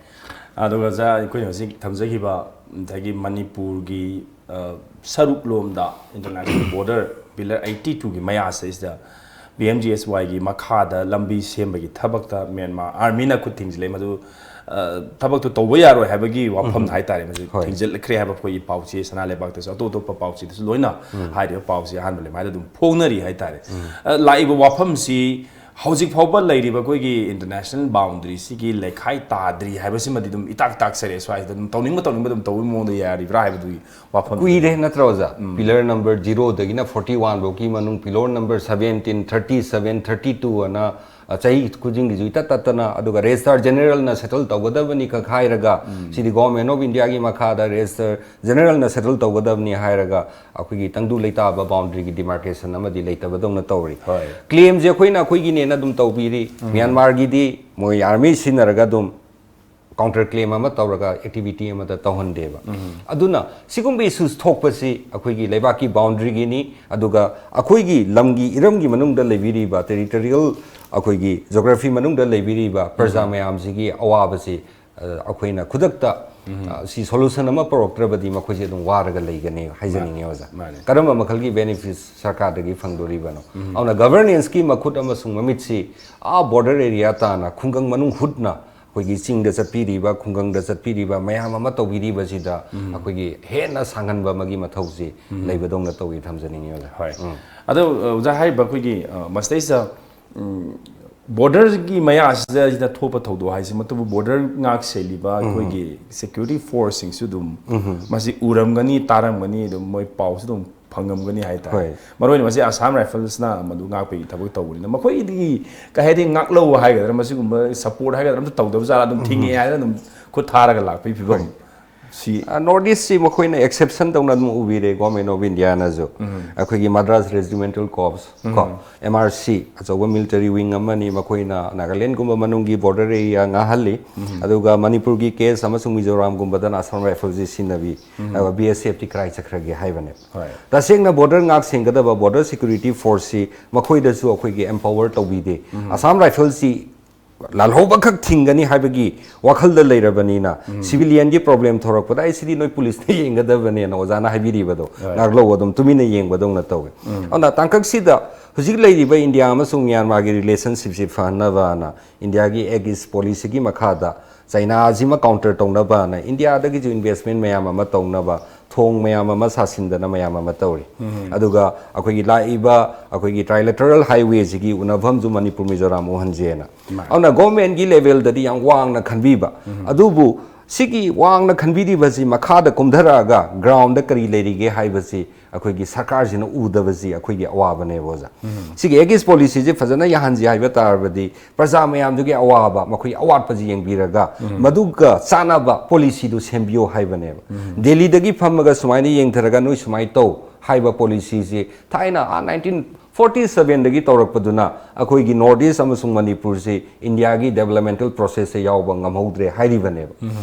ꯑꯗꯨꯒ ꯑꯣꯖꯥ, ꯑꯩꯈꯣꯏꯅ ꯍꯧꯖꯤꯛ ꯊꯝꯖꯈꯤꯕ ꯉꯁꯥꯏꯒꯤ ꯃꯅꯤꯄꯨꯔꯒꯤ, ꯑ, ꯁꯔꯨꯛ ꯂꯣꯝꯗ international border pillar eighty two ꯒꯤ ꯃꯌꯥꯁꯤꯗ ꯄꯤ ꯑꯦꯝ ꯖꯤ ꯑꯦꯁ ꯋꯥꯏꯒꯤ ꯃꯈꯥꯗ ꯂꯝꯕꯤ ꯁꯦꯝꯕꯒꯤ ꯊꯕꯛꯇ ꯃ꯭ꯌꯥꯟꯃꯥꯔ ꯑꯥꯔꯃꯤꯅ ꯈꯨꯠ ꯊꯤꯡꯖꯤꯜꯂꯦ꯫ ꯃꯗꯨ ꯑ, ꯊꯕꯛꯇꯨ ꯇꯧꯕ ꯌꯥꯔꯣꯏ ꯍꯥꯏꯕꯒꯤ ꯋꯥꯐꯝ ꯍꯥꯏꯇꯥꯔꯦ꯫ ꯃꯁꯤ ꯍꯣꯏ꯫ ꯊꯤꯡꯖꯤꯜꯈ꯭ꯔꯦ ꯍꯥꯏꯕ ꯑꯩꯈꯣꯏꯒꯤ ꯄꯥꯎꯆꯦ ꯁꯅꯥ ꯂꯩꯕꯥꯛꯇꯁꯨ, ꯑꯇꯣꯞ ꯑꯇꯣꯞꯄ ꯄꯥꯎꯆꯦꯗꯁꯨ ꯂꯣꯏꯅ ꯍꯥꯏꯔꯤꯕ ꯄꯥꯎꯁꯦ ꯑꯍꯥꯟꯕ ꯂꯩꯃꯥꯏꯗ ꯑꯗꯨꯝ ꯐꯣꯡꯅꯔꯤ ꯍꯥꯏꯇꯥꯔꯦ꯫ ꯑ, ꯂꯥꯛꯏꯕ ꯋꯥꯐꯝꯁꯤ ꯍꯧꯖꯤꯛ ꯐꯥꯎꯕ ꯂꯩꯔꯤꯕ ꯑꯩꯈꯣꯏꯒꯤ ꯏꯟꯇꯔꯅꯦꯁꯅꯦꯜ ꯕꯥꯎꯟꯗꯔꯤꯁꯤꯒꯤ ꯂꯩꯈꯥꯏ ꯇꯥꯗ꯭ꯔꯤ ꯍꯥꯏꯕꯁꯤꯃꯗꯤ ꯑꯗꯨꯝ ꯏꯇꯥꯛ ꯇꯥꯛꯆꯔꯦ꯫ ꯁ꯭ꯋꯥꯏꯁꯤꯗ ꯑꯗꯨꯝ ꯇꯧꯅꯤꯡꯕ ꯇꯧꯅꯤꯡꯕ ꯑꯗꯨꯝ ꯇꯧꯕꯒꯤ ꯃꯑꯣꯡꯗ ꯌꯥꯔꯤꯕ꯭ꯔꯥ ꯍꯥꯏꯕꯗꯨꯒꯤ ꯋꯥꯐꯝ ꯀꯨꯏꯔꯦ ꯅꯠꯇ꯭ꯔꯣ ꯑꯣꯖꯥ? ꯄꯤꯂꯔ ꯅꯝꯕꯔ ꯖꯤꯔꯣꯗꯒꯤꯅ ꯐꯣꯔꯇꯤ ꯋꯥꯟ ꯐꯥꯎꯒꯤ ꯃꯅꯨꯡ, pillar number seventeen, thirty seven, thirty two ꯑꯅ, ꯑ, ꯆꯍꯤ ꯈꯨꯗꯤꯡꯒꯤꯁꯨ ꯏꯇꯠ ꯇꯠꯇꯅ, ꯑꯗꯨꯒ ꯔꯦꯖꯤꯁꯇꯥꯔ ꯖꯦꯅꯔꯦꯜꯅ ꯁꯦꯇꯜ ꯇꯧꯒꯗꯕꯅꯤ ꯈꯛ ꯍꯥꯏꯔꯒ, ꯁꯤꯗꯤ ꯒꯣꯚꯔꯟꯃꯦꯟ ꯑꯣꯐ ꯏꯟꯗꯤꯌꯥꯒꯤ ꯃꯈꯥꯗ ꯔꯦꯖꯤꯁꯇꯥꯔ ꯖꯦꯅꯔꯦꯜꯅ ꯁꯦꯇꯜ ꯇꯧꯒꯗꯕꯅꯤ ꯍꯥꯏꯔꯒ, ꯑꯩꯈꯣꯏꯒꯤ ꯇꯪꯗꯨ ꯂꯩꯇꯥꯕ ꯕꯥꯎꯟꯗꯔꯤꯒꯤ ꯗꯤꯃꯥꯔꯀꯦꯁꯟ ꯑꯃꯗꯤ ꯂꯩꯇꯕꯗꯧꯅ ꯇꯧꯔꯤ꯫ ꯍꯣꯏ꯫ ꯀ꯭ꯂꯦꯝꯁꯦ ꯑꯩꯈꯣꯏꯅ ꯑꯩꯈꯣꯏꯒꯤꯅꯦꯅ ꯑꯗꯨꯝ ꯇꯧꯕꯤꯔꯤ꯫ ꯃ꯭ꯌꯥꯟꯃꯥꯔꯒꯤꯗꯤ ꯃꯣꯏ ꯑꯥꯔꯃꯤ ꯁꯤꯖꯤꯟꯅꯔꯒ ꯑꯗꯨꯝ ꯀꯥꯎꯟꯇꯔ ꯀ꯭ꯂꯦꯝ ꯑꯃ ꯇꯧꯔꯒ ꯑꯦꯛꯇꯤꯚꯤꯇꯤ ꯑꯃꯗ ꯇꯧꯍꯟꯗꯦꯕ꯫ ꯑꯗꯨꯅ ꯁꯤꯒꯨꯝꯕ ꯏꯁꯨꯁ ꯊꯣꯛꯄꯁꯤ ꯑꯩꯈꯣꯏꯒꯤ ꯂꯩꯕꯥꯛꯀꯤ ꯕꯥꯎꯟꯗꯔꯤꯒꯤꯅꯤ, ꯑꯗꯨꯒ ꯑꯩꯈꯣꯏꯒꯤ ꯂꯝꯒꯤ ꯏꯔꯝꯒꯤ ꯃꯅꯨꯡꯗ ꯂꯩꯕꯤꯔꯤꯕ, ꯇꯦꯔꯤꯇꯣꯔꯤꯌꯦꯜ ꯑꯩꯈꯣꯏꯒꯤ ꯖꯣꯒ꯭ꯔꯥꯐꯤ ꯃꯅꯨꯡꯗ ꯂꯩꯕꯤꯔꯤꯕ ꯄ꯭ꯔꯖꯥ ꯃꯌꯥꯝꯁꯤꯒꯤ ꯑꯋꯥꯕꯁꯤ, ꯑ, ꯑꯩꯈꯣꯏꯅ ꯈꯨꯗꯛꯇ, ꯑ, ꯁꯤ ꯁꯣꯂꯨꯁꯟ ꯑꯃ ꯄꯨꯔꯛꯇ꯭ꯔꯕꯗꯤ ꯃꯈꯣꯏꯁꯦ ꯑꯗꯨꯝ ꯋꯥꯔꯒ ꯂꯩꯒꯅꯤ ꯍꯥꯏꯖꯅꯤꯡꯉꯤ ꯑꯣꯖꯥ꯫ ꯃꯥꯅꯦ꯫ ꯀꯔꯝꯕ ꯃꯈꯜꯒꯤ ꯕꯦꯅꯤꯐꯤꯠꯁ ꯁꯔꯀꯥꯔꯗꯒꯤ ꯐꯪꯗꯣꯔꯤꯕꯅꯣ? ꯑꯗꯨꯅ ꯒꯚꯔꯅꯦꯟꯁꯀꯤ ꯃꯈꯨꯠ ꯑꯃꯁꯨꯡ ꯃꯃꯤꯠꯁꯤ ꯑꯥ ꯕꯣꯔꯗꯔ ꯑꯦꯔꯤꯌꯥ ꯇꯥꯅ ꯈꯨꯡꯒꯪ ꯃꯅꯨꯡ ꯍꯨꯠꯅ ꯑꯩꯈꯣꯏꯒꯤ ꯆꯤꯡꯗ ꯆꯠꯄꯤꯔꯤꯕ, ꯈꯨꯡꯒꯪꯗ ꯆꯠꯄꯤꯔꯤꯕ ꯃꯌꯥꯝ ꯑꯃ ꯇꯧꯕꯤꯔꯤꯕꯁꯤꯗ ꯑꯩꯈꯣꯏꯒꯤ ꯍꯦꯟꯅ ꯁꯥꯡꯍꯟꯕ ꯑꯃꯒꯤ ꯃꯊꯧꯁꯤ ꯂꯩꯕꯗꯧꯅ ꯇꯧꯏ ꯊꯝꯖꯅꯤꯡꯉꯤ ꯑꯣꯖꯥ꯫ ꯍꯣꯏ꯫ ꯑꯗꯣ ꯑꯣꯖꯥ ꯍꯥꯏꯔꯤꯕ ꯑꯩꯈꯣꯏꯒꯤ, ꯑ, ꯃꯁꯤꯗꯩꯁꯤꯗ, ꯎꯝ, ꯕꯣꯔꯗꯔꯒꯤ ꯃꯌꯥꯁꯤꯗ ꯁꯤꯗ ꯊꯣꯛꯄ ꯊꯧꯗꯣꯛ ꯍꯥꯏꯁꯤꯃꯛꯇꯕꯨ ꯕꯣꯔꯗꯔ ꯉꯥꯛ ꯁꯦꯜꯂꯤꯕ ꯑꯩꯈꯣꯏꯒꯤ ꯁꯦꯀ꯭ꯌꯨꯔꯤꯇꯤ ꯐꯣꯔꯁꯁꯤꯡꯁꯨ ꯑꯗꯨꯝ ꯃꯁꯤ ꯎꯔꯝꯒꯅꯤ, ꯇꯥꯔꯝꯒꯅꯤ, ꯑꯗꯨꯝ ꯃꯣꯏ ꯄꯥꯎꯁꯨ ꯑꯗꯨꯝ ꯐꯪꯉꯝꯒꯅꯤ ꯍꯥꯏꯇꯥꯔꯦ꯫ ꯍꯣꯏ꯫ ꯃꯔꯨꯑꯣꯏꯅ ꯃꯁꯤ ꯑꯁꯥꯝ ꯔꯥꯏꯐꯜꯁꯅ ꯃꯗꯨ ꯉꯥꯛꯄꯒꯤ ꯊꯕꯛ ꯇꯧꯕꯅꯤꯅ ꯃꯈꯣꯏꯗꯒꯤ ꯀꯩ ꯍꯥꯏꯅꯤ, ꯉꯥꯛꯂꯧꯕ ꯍꯥꯏꯒꯗ꯭ꯔꯥ, ꯃꯁꯤꯒꯨꯝꯕ ꯁꯄꯣꯔꯠ ꯍꯥꯏꯒꯗ꯭ꯔꯥ, ꯑꯝꯇ ꯇꯧꯗꯕ ꯖꯥꯠꯂꯥ, ꯑꯗꯨꯝ ꯊꯤꯡꯉꯦ ꯍꯥꯏꯅ ꯑꯗꯨꯝ ꯈꯨꯠ ꯊꯥꯔꯒ ꯂꯥꯛꯄꯒꯤ ꯐꯤꯕꯝ꯫ ꯁꯤ ꯅꯣꯔꯠ ꯏꯁꯁꯤ ꯃꯈꯣꯏꯅ ꯑꯦꯛꯁꯦꯞꯁꯟ ꯇꯧꯅ ꯑꯗꯨꯝ ꯎꯕꯤꯔꯦ ꯒꯣꯔꯃꯦꯟ ꯑꯣꯐ ꯏꯟꯗꯤꯌꯥꯅꯁꯨ꯫ ꯑꯩꯈꯣꯏꯒꯤ ꯃꯗ꯭ꯔꯥꯁ ꯔꯦꯖꯤꯃꯦꯟꯇꯦꯜ ꯀꯣꯔꯞꯁ ꯀꯣ, ꯑꯦꯝ ꯑꯥꯔ ꯁꯤ, ꯑꯆꯧꯕ ꯃꯤꯂꯤꯇꯔꯤ ꯋꯤꯡ ꯑꯃꯅꯤ꯫ ꯃꯈꯣꯏꯅ ꯅꯥꯒꯥꯂꯦꯟꯒꯨꯝꯕ ꯃꯅꯨꯡꯒꯤ ꯕꯣꯔꯗꯔ ꯑꯦꯔꯤꯌꯥ ꯉꯥꯛꯍꯜꯂꯤ꯫ ꯑꯗꯨꯒ ꯃꯅꯤꯄꯨꯔꯒꯤ ꯀꯦꯁ ꯑꯃꯁꯨꯡ ꯃꯤꯖꯣꯔꯥꯝꯒꯨꯝꯕꯗꯅ ꯑꯁꯥꯝ ꯔꯥꯏꯐꯜꯁꯤ ꯁꯤꯖꯤꯟꯅꯕꯤ꯫ ꯑꯗꯨꯒ ꯕꯤ ꯑꯦꯁ ꯑꯦꯐꯇꯤ ꯀꯔꯥꯏ ꯆꯠꯈ꯭ꯔꯒꯦ ꯍꯥꯏꯕꯅꯦ꯫ ꯍꯣꯏ꯫ ꯇꯁꯦꯡꯅ ꯕꯣꯔꯗꯔ ꯉꯥꯛ ꯁꯦꯟꯒꯗꯕ ꯕꯣꯔꯗꯔ ꯁꯦꯀ꯭ꯌꯨꯔꯤꯇꯤ ꯐꯣꯔꯁꯁꯤ ꯃꯈꯣꯏꯗꯁꯨ ꯑꯩꯈꯣꯏꯒꯤ ꯑꯦꯝꯄꯥꯋꯔ ꯇꯧꯕꯤꯗꯦ꯫ ꯑꯁꯥꯝ ꯔꯥꯏꯐꯜꯁꯤ ꯂꯥꯜꯍꯧꯕꯈꯛ ꯊꯤꯡꯒꯅꯤ ꯍꯥꯏꯕꯒꯤ ꯋꯥꯈꯜꯗ ꯂꯩꯔꯕꯅꯤꯅ, ꯁꯤꯚꯤꯂꯤꯌꯟꯒꯤ ꯄ꯭ꯔꯣꯕ꯭ꯂꯦꯝ ꯊꯣꯔꯛꯄꯗ ꯑꯩ ꯁꯤꯗꯤ ꯅꯣꯏ ꯄꯨꯂꯤꯁꯅ ꯌꯦꯡꯒꯗꯕꯅꯦꯅ ꯑꯣꯖꯥꯅ ꯍꯥꯏꯕꯤꯔꯤꯕꯗꯣ, ꯉꯥꯛꯂꯧ ꯑꯗꯨꯝ ꯇꯨꯃꯤꯟꯅ ꯌꯦꯡꯕꯗꯧꯅ ꯇꯧꯋꯦ꯫ ꯑꯗꯨꯅ ꯇꯥꯡꯀꯛꯁꯤꯗ ꯍꯧꯖꯤꯛ ꯂꯩꯔꯤꯕ ꯏꯟꯗꯤꯌꯥ ꯑꯃꯁꯨꯡ ꯃ꯭ꯌꯥꯟꯃꯥꯔꯒꯤ ꯔꯤꯂꯦꯁꯟꯁꯤꯞꯁꯤ ꯐꯍꯟꯅꯕꯅ ꯏꯟꯗꯤꯌꯥꯒꯤ ꯑꯦꯛ ꯏꯁ ꯄꯣꯂꯤꯁꯤꯒꯤ ꯃꯈꯥꯗ ꯆꯩꯅꯥꯁꯤꯃ ꯀꯥꯎꯟꯇꯔ ꯇꯧꯅꯕꯅ ꯏꯟꯗꯤꯌꯥꯗꯒꯤꯁꯨ ꯏꯟꯚꯦꯁꯃꯦꯟ ꯃꯌꯥꯝ ꯑꯃ ꯇꯧꯅꯕ ꯊꯣꯡ ꯃꯌꯥꯝ ꯑꯃ ꯁꯥꯁꯤꯟꯗꯅ ꯃꯌꯥꯝ ꯑꯃ ꯇꯧꯔꯤ꯫ ꯑꯗꯨꯒ ꯑꯩꯈꯣꯏꯒꯤ ꯂꯥꯛꯏꯕ ꯑꯩꯈꯣꯏꯒꯤ ꯇ꯭ꯔꯥꯏꯂꯦꯇꯔꯦꯜ ꯍꯥꯏꯋꯦꯁꯤꯒꯤ ꯎꯅꯐꯝꯁꯨ ꯃꯅꯤꯄꯨꯔ ꯃꯤꯖꯣꯔꯥꯝ ꯎꯍꯟꯁꯦꯅ꯫ ꯑꯗꯨꯅ ꯒꯣꯔꯃꯦꯟꯒꯤ ꯂꯦꯚꯦꯜꯗꯗꯤ ꯌꯥꯝ ꯋꯥꯡꯅ ꯈꯟꯕꯤꯕ, ꯑꯗꯨꯕꯨ ꯁꯤꯒꯤ ꯋꯥꯡꯅ ꯈꯟꯕꯤꯔꯤꯕꯁꯤ ꯃꯈꯥꯗ ꯀꯨꯝꯊꯔꯛꯑꯒ ꯒ꯭ꯔꯥꯎꯟꯗ ꯀꯔꯤ ꯂꯩꯔꯤꯒꯦ ꯍꯥꯏꯕꯁꯤ ꯑꯩꯈꯣꯏꯒꯤ ꯁꯔꯀꯥꯔꯁꯤꯅ ꯎꯗꯕꯁꯤ ꯑꯩꯈꯣꯏꯒꯤ ꯑꯋꯥꯕꯅꯦꯕ, ꯑꯣꯖꯥ꯫ ꯁꯤꯒꯤ ꯑꯦꯛ ꯏꯁ ꯄꯣꯂꯤꯁꯤꯁꯦ ꯐꯖꯅ ꯌꯥꯍꯟꯁꯤ ꯍꯥꯏꯕ ꯇꯥꯔꯕꯗꯤ ꯄ꯭ꯔꯖꯥ ꯃꯌꯥꯝꯗꯨꯒꯤ ꯑꯋꯥꯕ, ꯃꯈꯣꯏꯒꯤ ꯑꯋꯥꯠꯄꯁꯤ ꯌꯦꯡꯕꯤꯔꯒ ꯃꯗꯨꯒ ꯆꯥꯟꯅꯕ ꯄꯣꯂꯤꯁꯤꯗꯨ ꯁꯦꯝꯕꯤꯌꯣ ꯍꯥꯏꯕꯅꯦꯕ꯫ ꯗꯦꯜꯂꯤꯗꯒꯤ ꯐꯝꯃꯒ ꯁꯨꯃꯥꯏꯅ ꯌꯦꯡꯊꯔꯒ ꯅꯣꯏ ꯁꯨꯃꯥꯏꯅ ꯇꯧ ꯍꯥꯏꯕ ꯄꯣꯂꯤꯁꯤꯁꯤ ꯊꯥꯏꯅ ꯑꯥ ꯅꯥꯏꯟꯇꯤꯟ ꯐꯣꯔꯇꯤ ꯁꯚꯦꯟꯗꯒꯤ ꯇꯧꯔꯛꯄꯗꯨꯅ ꯑꯩꯈꯣꯏꯒꯤ ꯅꯣꯔꯠ ꯏꯁ ꯑꯃꯁꯨꯡ ꯃꯅꯤꯄꯨꯔꯁꯤ ꯏꯟꯗꯤꯌꯥꯒꯤ ꯗꯦꯕꯂꯞꯃꯦꯟꯇꯦꯜ ꯄ꯭ꯔꯣꯁꯦꯁꯁꯦ ꯌꯥꯎꯕ ꯉꯝꯍꯧꯗ꯭ꯔꯦ ꯍꯥꯏꯔꯤꯕꯅꯦꯕ꯫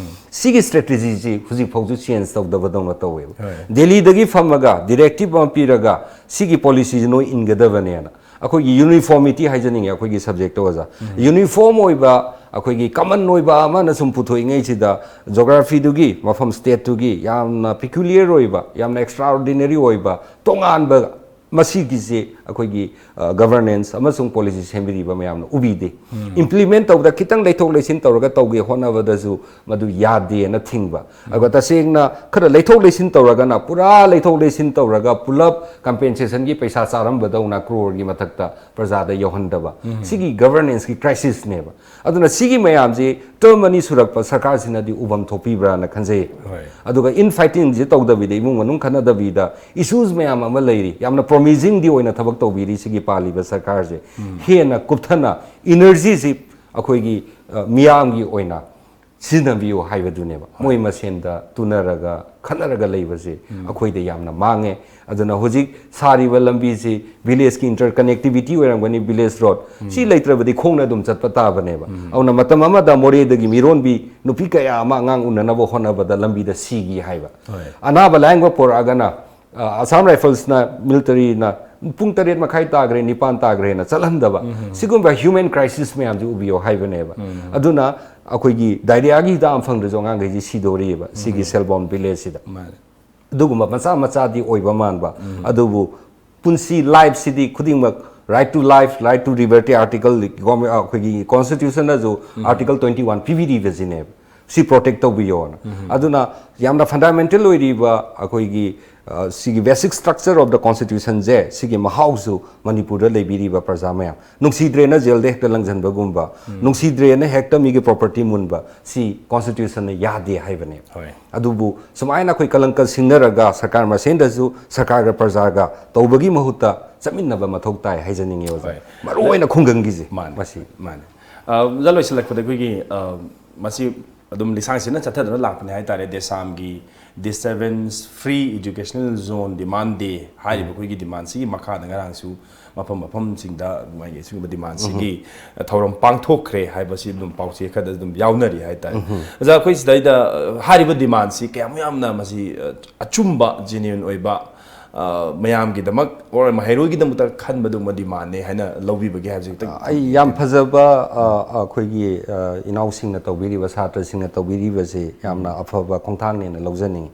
ꯁꯤꯒꯤ ꯁ꯭ꯇ꯭ꯔꯦꯇꯦꯖꯤꯁꯤ ꯍꯧꯖꯤꯛ ꯐꯥꯎꯁꯨ ꯆꯦꯟꯖ ꯇꯧꯗꯕꯗꯧꯅ ꯇꯧꯋꯦꯕ꯫ ꯗꯦꯜꯂꯤꯗꯒꯤ ꯐꯝꯃꯒ ꯗꯤꯔꯦꯛꯇꯤꯞ ꯑꯃ ꯄꯤꯔꯒ ꯁꯤꯒꯤ ꯄꯣꯂꯤꯁꯤꯁꯤ ꯅꯣꯏ ꯏꯟꯒꯗꯕꯅꯦꯅ ꯑꯩꯈꯣꯏꯒꯤ ꯌꯨꯅꯤꯐꯣꯔꯃꯤꯇꯤ ꯍꯥꯏꯖꯅꯤꯡꯉꯦ ꯑꯩꯈꯣꯏꯒꯤ ꯁꯕꯖꯦꯛꯇ, ꯑꯣꯖꯥ꯫ ꯌꯨꯅꯤꯐꯣꯔꯝ ꯑꯣꯏꯕ, ꯑꯩꯈꯣꯏꯒꯤ ꯀꯃꯟ ꯑꯣꯏꯕ ꯑꯃꯅ ꯁꯨꯝ ꯄꯨꯊꯣꯛꯏꯉꯩꯁꯤꯗ ꯖꯣꯒ꯭ꯔꯥꯐꯤꯗꯨꯒꯤ, ꯃꯐꯝ ꯁ꯭ꯇꯦꯠꯇꯨꯒꯤ ꯌꯥꯝꯅ ꯄꯤꯀ꯭ꯌꯨꯂꯤꯌꯔ ꯑꯣꯏꯕ, ꯌꯥꯝꯅ ꯑꯦꯛꯁꯇ꯭ꯔꯥꯑꯣꯔꯗꯤꯅꯔꯤ ꯑꯣꯏꯕ ꯇꯣꯉꯥꯟꯕ ꯃꯁꯤꯒꯤꯁꯦ ꯑꯩꯈꯣꯏꯒꯤ ꯒꯚꯔꯅꯦꯟꯁ ꯑꯃꯁꯨꯡ ꯄꯣꯂꯤꯁꯤ ꯁꯦꯝꯕꯤꯔꯤꯕ ꯃꯌꯥꯝꯅ ꯎꯕꯤꯗꯦ꯫ ꯏꯝꯄ꯭ꯂꯤꯃꯦꯟ ꯇꯧꯕꯗ ꯈꯤꯇꯪ ꯂꯩꯊꯣꯛ ꯂꯩꯁꯤꯟ ꯇꯧꯔꯒ ꯇꯧꯒꯦ ꯍꯣꯠꯅꯕꯗꯁꯨ ꯃꯗꯨ ꯌꯥꯗꯦꯅ ꯊꯤꯡꯕ꯫ ꯑꯗꯨꯒ ꯇꯁꯦꯡꯅ ꯈꯔ ꯂꯩꯊꯣꯛ ꯂꯩꯁꯤꯟ ꯇꯧꯔꯒꯅ, ꯄꯨꯔꯥ ꯂꯩꯊꯣꯛ ꯂꯩꯁꯤꯟ ꯇꯧꯔꯒ ꯄꯨꯂꯞ ꯀꯝꯄꯦꯟꯁꯦꯁꯟꯒꯤ ꯄꯩꯁꯥ ꯆꯥꯔꯝꯕꯗꯧꯅ ꯀ꯭ꯔꯣꯔꯒꯤ ꯃꯊꯛꯇ ꯄ꯭ꯔꯖꯥꯗ ꯌꯧꯍꯟꯗꯕ꯫ ꯁꯤꯒꯤ ꯒꯚꯔꯅꯦꯟꯁꯀꯤ ꯀ꯭ꯔꯥꯏꯁꯤꯁꯅꯦꯕ꯫ ꯑꯗꯨꯅ ꯁꯤꯒꯤ ꯃꯌꯥꯝꯁꯤ ꯇꯔꯝ ꯑꯅꯤ ꯁꯨꯔꯛꯄ ꯁꯔꯀꯥꯔꯁꯤꯅꯗꯤ ꯎꯐꯝ ꯊꯣꯛꯄꯤꯕ꯭ꯔꯥꯅ ꯈꯟꯖꯩ꯫ ꯑꯗꯨꯒ ꯏꯟ ꯐꯥꯏꯇꯤꯡꯁꯤ ꯇꯧꯗꯕꯤꯗ, ꯏꯃꯨꯡ ꯃꯅꯨꯡ ꯈꯠꯅꯗꯕꯤꯗ, ꯏꯁꯨꯁ ꯃꯌꯥꯝ ꯑꯃ ꯂꯩꯔꯤ, ꯌꯥꯝꯅ ꯄ꯭ꯔꯣꯃꯤꯖꯤꯡꯗꯤ ꯑꯣꯏꯅ ꯊꯕꯛ ꯇꯧꯕꯤꯔꯤ ꯁꯤꯒꯤ ꯄꯥꯜꯂꯤꯕ ꯁꯔꯀꯥꯔꯁꯦ꯫ ꯍꯦꯟꯅ ꯀꯨꯞꯊꯅ ꯏꯅꯔꯖꯤꯁꯤ ꯑꯩꯈꯣꯏꯒꯤ, ꯑ, ꯃꯤꯌꯥꯝꯒꯤ ꯑꯣꯏꯅ ꯁꯤꯖꯤꯟꯅꯕꯤꯌꯨ ꯍꯥꯏꯕꯗꯨꯅꯦꯕ꯫ ꯃꯣꯏ ꯃꯁꯦꯟꯗ ꯇꯨꯅꯔꯒ ꯈꯠꯅꯔꯒ ꯂꯩꯕꯁꯦ ꯑꯩꯈꯣꯏꯗ ꯌꯥꯝꯅ ꯃꯥꯡꯉꯦ꯫ ꯑꯗꯨꯅ ꯍꯧꯖꯤꯛ ꯁꯥꯔꯤꯕ ꯂꯝꯕꯤꯁꯤ ꯚꯤꯂꯦꯖꯀꯤ ꯏꯟꯇꯔ ꯀꯅꯦꯛꯇꯤꯚꯤꯇꯤ ꯑꯣꯏꯔꯝꯒꯅꯤ, ꯚꯤꯂꯦꯖ ꯔꯣꯗ꯫ ꯁꯤ ꯂꯩꯇ꯭ꯔꯕꯗꯤ ꯈꯣꯡꯅ ꯑꯗꯨꯝ ꯆꯠꯄ ꯇꯥꯕꯅꯦꯕ꯫ ꯑꯗꯨꯅ ꯃꯇꯝ ꯑꯃꯗ ꯃꯣꯔꯦꯗꯒꯤ ꯃꯤꯔꯣꯟꯕꯤ ꯅꯨꯄꯤ ꯀꯌꯥ ꯑꯃ ꯑꯉꯥꯡ ꯎꯅꯅꯕ ꯍꯣꯠꯅꯕꯗ ꯂꯝꯕꯤꯗ ꯁꯤꯈꯤ ꯍꯥꯏꯕ꯫ ꯑꯅꯥꯕ ꯂꯥꯌꯦꯡꯕ ꯄꯣꯔꯛꯑꯒꯅ, ꯑ, ꯑꯁꯥꯝ ꯔꯥꯏꯐꯜꯁꯅ, ꯃꯤꯂꯤꯇꯔꯤꯅ ꯄꯨꯡ ꯇꯔꯦꯠ ꯃꯈꯥꯏ ꯇꯥꯈ꯭ꯔꯦ, ꯅꯤꯄꯥꯟ ꯇꯥꯈ꯭ꯔꯦꯅ ꯆꯠꯍꯟꯗꯕ, ꯁꯤꯒꯨꯝꯕ human crisis ꯃꯌꯥꯝꯁꯦ ꯎꯕꯤꯌꯣ ꯍꯥꯏꯕꯅꯦꯕ꯫ ꯑꯗꯨꯅ ꯑꯩꯈꯣꯏꯒꯤ diarrheaꯒꯤ ꯍꯤꯗꯥꯛ ꯑꯃ ꯐꯪꯗ꯭ꯔꯁꯨ ꯑꯉꯥꯡꯈꯩꯁꯤ ꯁꯤꯗꯣꯔꯤꯑꯕ ꯁꯤꯒꯤ cell borne villageꯁꯤꯗ꯫ ꯃꯥꯅꯦ꯫ ꯑꯗꯨꯒꯨꯝꯕ ꯃꯆꯥ ꯃꯆꯥꯗꯤ ꯑꯣꯏꯕ ꯃꯥꯟꯕ, ꯑꯗꯨꯕꯨ ꯄꯨꯟꯁꯤ, lifeꯁꯤꯗꯤ ꯈꯨꯗꯤꯡꯃꯛ, right to life, right to liberty, article, ꯑꯩꯈꯣꯏꯒꯤ constitutionꯅꯁꯨ article twenty one ꯄꯤꯕꯤꯔꯤꯕꯁꯤꯅꯦꯕ꯫ ꯁꯤ protect ꯇꯧꯕꯤꯌꯣꯅ꯫ ꯑꯗꯨꯅ ꯌꯥꯝꯅ fundamental ꯑꯣꯏꯔꯤꯕ ꯑꯩꯈꯣꯏꯒꯤ, ꯑ, ꯁꯤꯒꯤ basic structure of the constitutionꯁꯦ, ꯁꯤꯒꯤ ꯃꯍꯥꯎꯁꯨ ꯃꯅꯤꯄꯨꯔꯗ ꯂꯩꯕꯤꯔꯤꯕ ꯄ꯭ꯔꯖꯥ ꯃꯌꯥꯝ, ꯅꯨꯡꯁꯤꯗ꯭ꯔꯦꯅ ꯖꯦꯜꯗ ꯍꯦꯛꯇ ꯂꯪꯁꯤꯟꯕꯒꯨꯝꯕ, ꯅꯨꯡꯁꯤꯗ꯭ꯔꯦꯅ ꯍꯦꯛꯇ ꯃꯤꯒꯤ property ꯃꯨꯟꯕ, ꯁꯤ constitutionꯅ ꯌꯥꯗꯦ ꯍꯥꯏꯕꯅꯦꯕ꯫ ꯍꯣꯏ꯫ ꯑꯗꯨꯕꯨ ꯁꯨꯃꯥꯏꯅ ꯑꯩꯈꯣꯏ ꯀꯂꯪꯀ ꯁꯤꯡꯅꯔꯒ ꯁꯔꯀꯥꯔ ꯃꯁꯦꯟꯗꯁꯨ ꯁꯔꯀꯥꯔꯒ ꯄ꯭ꯔꯖꯥꯒ ꯇꯧꯕꯒꯤ ꯃꯍꯨꯠꯇ ꯆꯠꯃꯤꯟꯅꯕ ꯃꯊꯧ ꯇꯥꯏ ꯍꯥꯏꯖꯅꯤꯡꯉꯤ ꯑꯣꯖꯥ꯫ ꯍꯣꯏ꯫ ꯃꯔꯨ ꯑꯣꯏꯅ ꯈꯨꯡꯒꯪꯒꯤꯁꯦ ꯃꯥꯅꯦ꯫ ꯃꯁꯤ꯫ ꯃꯥꯅꯦ꯫ ꯑ, ꯑꯣꯖꯥ, ꯂꯣꯏꯁꯤꯜꯂꯛꯄꯗ ꯑꯩꯈꯣꯏꯒꯤ, ꯑ, ꯃꯁꯤ ꯑꯗꯨꯝ ꯂꯤꯁꯥꯡꯁꯤꯟꯅ ꯆꯠꯊꯗꯨꯅ ꯂꯥꯛꯄꯅꯤ ꯍꯥꯏꯇꯥꯔꯦ꯫ ꯗꯦꯁꯥꯝꯒꯤ Disturbance Free Educational Zone Demand Day ꯍꯥꯏꯔꯤꯕ ꯑꯩꯈꯣꯏꯒꯤ demandꯁꯤꯒꯤ ꯃꯈꯥꯗ ꯉꯔꯥꯡꯁꯨ ꯃꯐꯝ ꯃꯐꯝꯁꯤꯡꯗ ꯃꯥꯒꯤ ꯁꯤꯒꯨꯝꯕ demandꯁꯤꯒꯤ ꯊꯧꯔꯝ ꯄꯥꯡꯊꯣꯛꯈ꯭ꯔꯦ ꯍꯥꯏꯕꯁꯤ ꯑꯗꯨꯝ ꯄꯥꯎꯆꯦ ꯈꯔꯗ ꯑꯗꯨꯝ ꯌꯥꯎꯅꯔꯤ ꯍꯥꯏꯇꯥꯔꯦ꯫ ꯑꯣꯖꯥ, ꯑꯩꯈꯣꯏ ꯁꯤꯗꯩꯗ, ꯑ, ꯍꯥꯏꯔꯤꯕ demandꯁꯤ ꯀꯌꯥꯃꯨꯛ ꯌꯥꯝꯅ ꯃꯁꯤ, ꯑ, ꯑꯆꯨꯝꯕ, genuine ꯑꯣꯏꯕ, ꯑ, ꯃꯌꯥꯝꯒꯤꯗꯃꯛ or ꯃꯍꯩꯔꯣꯏꯒꯤꯗꯃꯛꯇ ꯈꯟꯕ ꯑꯗꯨꯒꯨꯝꯕ demandꯅꯦ ꯍꯥꯏꯅ ꯂꯧꯕꯤꯕꯒꯦ ꯍꯥꯏꯕꯁꯤ ꯈꯤꯇꯪ ꯑꯩ ꯌꯥꯝ ꯐꯖꯕ, ꯑ, ꯑꯩꯈꯣꯏꯒꯤ, ꯑ, ꯏꯅꯥꯎꯁꯤꯡꯅ ꯇꯧꯕꯤꯔꯤꯕ, ꯁꯥꯇ꯭ꯔꯁꯤꯡꯅ ꯇꯧꯕꯤꯔꯤꯕꯁꯦ ꯌꯥꯝꯅ ꯑꯐꯕ ꯈꯣꯡꯊꯥꯡꯅꯦꯅ ꯂꯧꯖꯅꯤꯡꯉꯤ꯫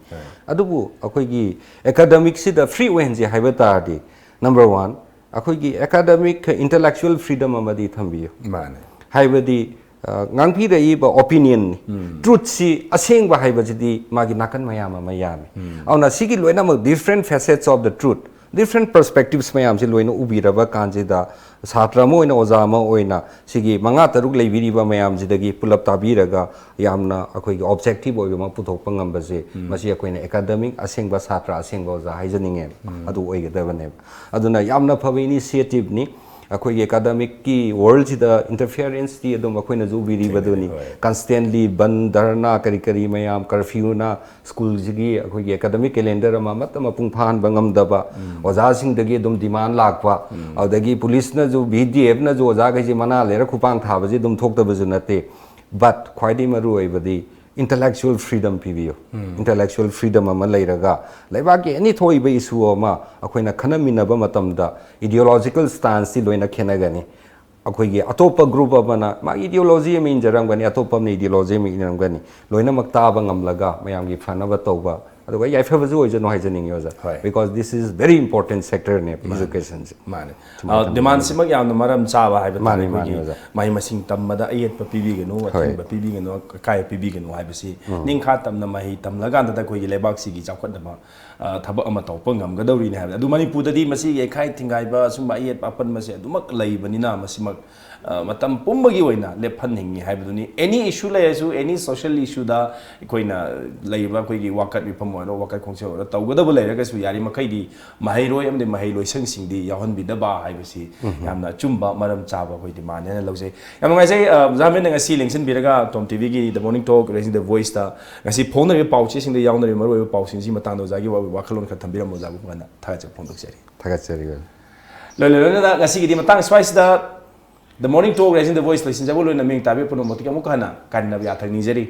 ꯑꯗꯨꯕꯨ ꯑꯩꯈꯣꯏꯒꯤ academicꯁꯤꯗ free ꯑꯣꯏꯍꯟꯁꯦ ꯍꯥꯏꯕ ꯇꯥꯔꯗꯤ, number one, ꯑꯩꯈꯣꯏꯒꯤ academic intellectual freedom ꯑꯃꯗꯤ ꯊꯝꯕꯤꯌꯨ꯫ ꯃꯥꯅꯦ꯫ ꯍꯥꯏꯕꯗꯤ, ꯑ, ꯉꯥꯡꯕꯤꯔꯛꯏꯕ opinionꯅꯤ꯫ Truthꯁꯤ, ꯑꯁꯦꯡꯕ ꯍꯥꯏꯕꯁꯤꯗꯤ ꯃꯥꯒꯤ ꯅꯥꯀꯟ ꯃꯌꯥꯝ ꯑꯃ ꯌꯥꯝꯃꯤ꯫ ꯑꯗꯨꯅ ꯁꯤꯒꯤ ꯂꯣꯏꯅꯃꯛ different facets of the truth, different perspectives ꯃꯌꯥꯝꯁꯤ ꯂꯣꯏꯅ ꯎꯕꯤꯔꯕ ꯀꯥꯟꯁꯤꯗ, ꯁꯥꯇ꯭ꯔ ꯑꯃ ꯑꯣꯏꯅ, ꯑꯣꯖꯥ ꯑꯃ ꯑꯣꯏꯅ, ꯁꯤꯒꯤ ꯃꯉꯥ ꯇꯔꯨꯛ ꯂꯩꯕꯤꯔꯤꯕ ꯃꯌꯥꯝꯁꯤꯗꯒꯤ ꯄꯨꯂꯞ ꯇꯥꯕꯤꯔꯒ ꯌꯥꯝꯅ ꯑꯩꯈꯣꯏꯒꯤ objective ꯑꯣꯏꯕ ꯑꯃ ꯄꯨꯊꯣꯛꯄ ꯉꯝꯕꯁꯦ, ꯃꯁꯤ ꯑꯩꯈꯣꯏꯅ academic ꯑꯁꯦꯡꯕ ꯁꯥꯇ꯭ꯔ ꯑꯁꯦꯡꯕ ꯑꯣꯖꯥ ꯍꯥꯏꯖꯅꯤꯡꯉꯦ꯫ ꯑꯗꯨ ꯑꯣꯏꯒꯗꯕꯅꯦꯕ꯫ ꯑꯗꯨꯅ ꯌꯥꯝꯅ ꯐꯕ initiativeꯅꯤ꯫ ꯑꯩꯈꯣꯏꯒꯤ academicꯀꯤ worldꯁꯤꯗ interferenceꯇꯤ ꯑꯗꯨꯝ ꯑꯩꯈꯣꯏꯅꯁꯨ ꯎꯕꯤꯔꯤꯕꯗꯨꯅꯤ꯫ ꯍꯣꯏ꯫ Constantly ꯕꯟ, ꯙꯔꯅꯥ, ꯀꯔꯤ ꯀꯔꯤ ꯃꯌꯥꯝ, curfewꯅ schoolꯁꯤꯒꯤ ꯑꯩꯈꯣꯏꯒꯤ academic calendar ꯑꯃ ꯑꯃꯠꯇ ꯃꯄꯨꯡ ꯐꯥꯍꯟꯕ ꯉꯝꯗꯕ, ꯑꯣꯖꯥꯁꯤꯡꯗꯒꯤ ꯑꯗꯨꯝ demand ꯂꯥꯛꯄ, ꯑꯗꯨꯗꯒꯤ policeꯅꯁꯨ, VDFꯅꯁꯨ ꯑꯣꯖꯥꯈꯩꯁꯦ ꯃꯅꯥ ꯂꯩꯔ ꯈꯨꯄꯥꯡ ꯊꯥꯕꯁꯤ ꯑꯗꯨꯝ ꯊꯣꯛꯇꯕꯁꯨ ꯅꯠꯇꯦ꯫ But ꯈ꯭ꯋꯥꯏꯗꯒꯤ ꯃꯔꯨ ꯑꯣꯏꯕꯗꯤ Intellectual freedom ꯄꯤꯕꯤꯌꯨ꯫ Intellectual freedom ꯑꯃ ꯂꯩꯔꯒ ꯂꯩꯕꯥꯛꯀꯤ ꯑꯦꯅꯤ ꯊꯣꯛꯏꯕ ꯏꯁꯨ ꯑꯃ ꯑꯩꯈꯣꯏꯅ ꯈꯟꯅꯃꯤꯟꯅꯕ ꯃꯇꯝꯗ ideological stanceꯇꯤ ꯂꯣꯏꯅ ꯈꯦꯠꯅꯒꯅꯤ꯫ ꯑꯩꯈꯣꯏꯒꯤ ꯑꯇꯣꯞꯄ ꯒ꯭ꯔꯨꯞ ꯑꯃꯅ ꯃꯥꯒꯤ ideology ꯑꯃ ꯏꯟꯖꯔꯝꯒꯅꯤ, ꯑꯇꯣꯞꯄ ꯑꯃꯅ ideology ꯑꯃ ꯏꯟꯖꯔꯝꯒꯅꯤ, ꯂꯣꯏꯅꯃꯛ ꯇꯥꯕ ꯉꯝꯂꯒ ꯃꯌꯥꯝꯒꯤ ꯐꯅꯕ ꯇꯧꯕ, ꯑꯗꯨꯒ ꯌꯥꯏꯐꯕꯁꯨ ꯑꯣꯏꯖꯅꯨ ꯍꯥꯏꯖꯅꯤꯡꯉꯤ ꯑꯣꯖꯥ꯫ ꯍꯣꯏ꯫ Because this is very important sectorꯅꯦ educationꯁꯦ꯫ ꯃꯥꯅꯦ꯫ ꯗꯤꯃꯥꯟꯁꯤꯃꯛ ꯌꯥꯝꯅ ꯃꯔꯝ ꯆꯥꯕ ꯍꯥꯏꯕ ꯇꯥꯔꯦ꯫ ꯑꯩꯈꯣꯏꯒꯤ ꯃꯍꯩ ꯃꯁꯤꯡ ꯇꯝꯕꯗ ꯑꯌꯦꯠꯄ ꯄꯤꯕꯤꯒꯅꯨ, ꯑꯊꯤꯡꯕ ꯄꯤꯕꯤꯒꯅꯨ, ꯑꯀꯥꯏꯕ ꯄꯤꯕꯤꯒꯅꯨ ꯍꯥꯏꯕꯁꯤ ꯅꯤꯡꯈꯥ ꯇꯝꯅ ꯃꯍꯩ ꯇꯝꯂꯀꯥꯟꯗ ꯑꯩꯈꯣꯏꯒꯤ ꯂꯩꯕꯥꯛꯁꯤꯒꯤ ꯆꯥꯎꯈꯠꯅꯕ ꯊꯕꯛ ꯑꯃ ꯇꯧꯔꯛꯄ ꯉꯝꯒꯗꯧꯔꯤꯅꯤ ꯍꯥꯏꯕꯗ꯫ ꯑꯗꯨ ꯃꯅꯤꯄꯨꯔꯗꯗꯤ ꯃꯁꯤꯒꯤ ꯌꯩꯈꯥꯏ ꯊꯤꯡꯒꯥꯏꯕ ꯑꯁꯨꯝꯕ ꯑꯌꯦꯠꯄ ꯑꯄꯟꯕꯁꯦ ꯑꯗꯨꯃꯛ ꯂꯩꯕꯅꯤꯅ ꯃꯁꯤꯃꯛ ꯃꯇꯝ ꯄꯨꯝꯕꯒꯤ ꯑꯣꯏꯅ ꯂꯦꯞꯍꯟꯅꯤꯡꯉꯤ ꯍꯥꯏꯕꯗꯨꯅꯤ꯫ Any issue ꯂꯩꯔꯁꯨ, any social issueꯗ ꯑꯩꯈꯣꯏꯅ ꯂꯩꯔꯤꯕ ꯑꯩꯈꯣꯏꯒꯤ ꯋꯥꯀꯠ ꯃꯤꯐꯝ ꯑꯣꯏꯔꯣ, ꯋꯥꯀꯠ ꯈꯣꯡꯆꯠ ꯑꯣꯏꯔꯣ, ꯇꯧꯒꯗꯕ ꯂꯩꯔꯒꯁꯨ ꯌꯥꯔꯤꯃꯈꯩꯗꯤ ꯃꯍꯩꯔꯣꯏ ꯑꯃꯗꯤ ꯃꯍꯩ ꯂꯣꯏꯁꯪꯁꯤꯡꯗꯤ ꯌꯥꯎꯍꯟꯕꯤꯗꯕ ꯍꯥꯏꯕꯁꯤ ꯌꯥꯝꯅ ꯑꯆꯨꯝꯕ ꯃꯔꯝ ꯆꯥꯕ ꯑꯩꯈꯣꯏ ꯗꯤꯃꯥꯟꯅꯦꯅ ꯂꯧꯖꯩ꯫ ꯌꯥꯝ ꯅꯨꯡꯉꯥꯏꯖꯩ, ꯑꯣꯖꯥ ꯃꯦꯝꯅ ꯉꯁꯤ ꯂꯦꯡꯁꯤꯟꯕꯤꯔꯒ Tom TVꯒꯤ The Morning Talk Raising the Voiceꯇ ꯉꯁꯤ ꯐꯣꯡꯅꯔꯤꯕ ꯄꯥꯎꯆꯦꯁꯤꯡꯗ ꯌꯥꯎꯅꯔꯤꯕ ꯃꯔꯨꯑꯣꯏꯕ ꯄꯥꯎꯁꯤꯡꯁꯤ ꯃꯇꯥꯡꯗ ꯑꯣꯖꯥꯒꯤ ꯋꯥꯈꯜꯂꯣꯟ ꯈꯔ ꯊꯝꯕꯤꯔꯝꯃꯣ꯫ ꯑꯣꯖꯥꯕꯨ ꯐꯅ ꯊꯥꯒꯠꯆꯕ ꯐꯣꯡꯗꯣꯛꯆꯔꯤ꯫ ꯊꯥꯒꯠꯆꯔꯤ꯫ ꯂꯣꯏꯅ ꯂꯣꯏꯅꯅ ꯉꯁꯤꯒꯤꯗꯤ ꯃꯇꯥꯡ ꯁ꯭ꯋꯥꯏꯁꯤꯗ The Morning Talk Raising the Voice ꯂꯣꯏꯁꯤꯟꯖꯕ ꯂꯣꯏꯅ ꯃꯤꯡ ꯇꯥꯕꯤꯕ ꯄꯨꯝꯅꯃꯛꯇꯒꯤ ꯑꯃꯨꯛ ꯍꯟꯅ ꯀꯥꯏꯅꯕ ꯌꯥꯊꯪ ꯅꯤꯖꯔꯤ꯫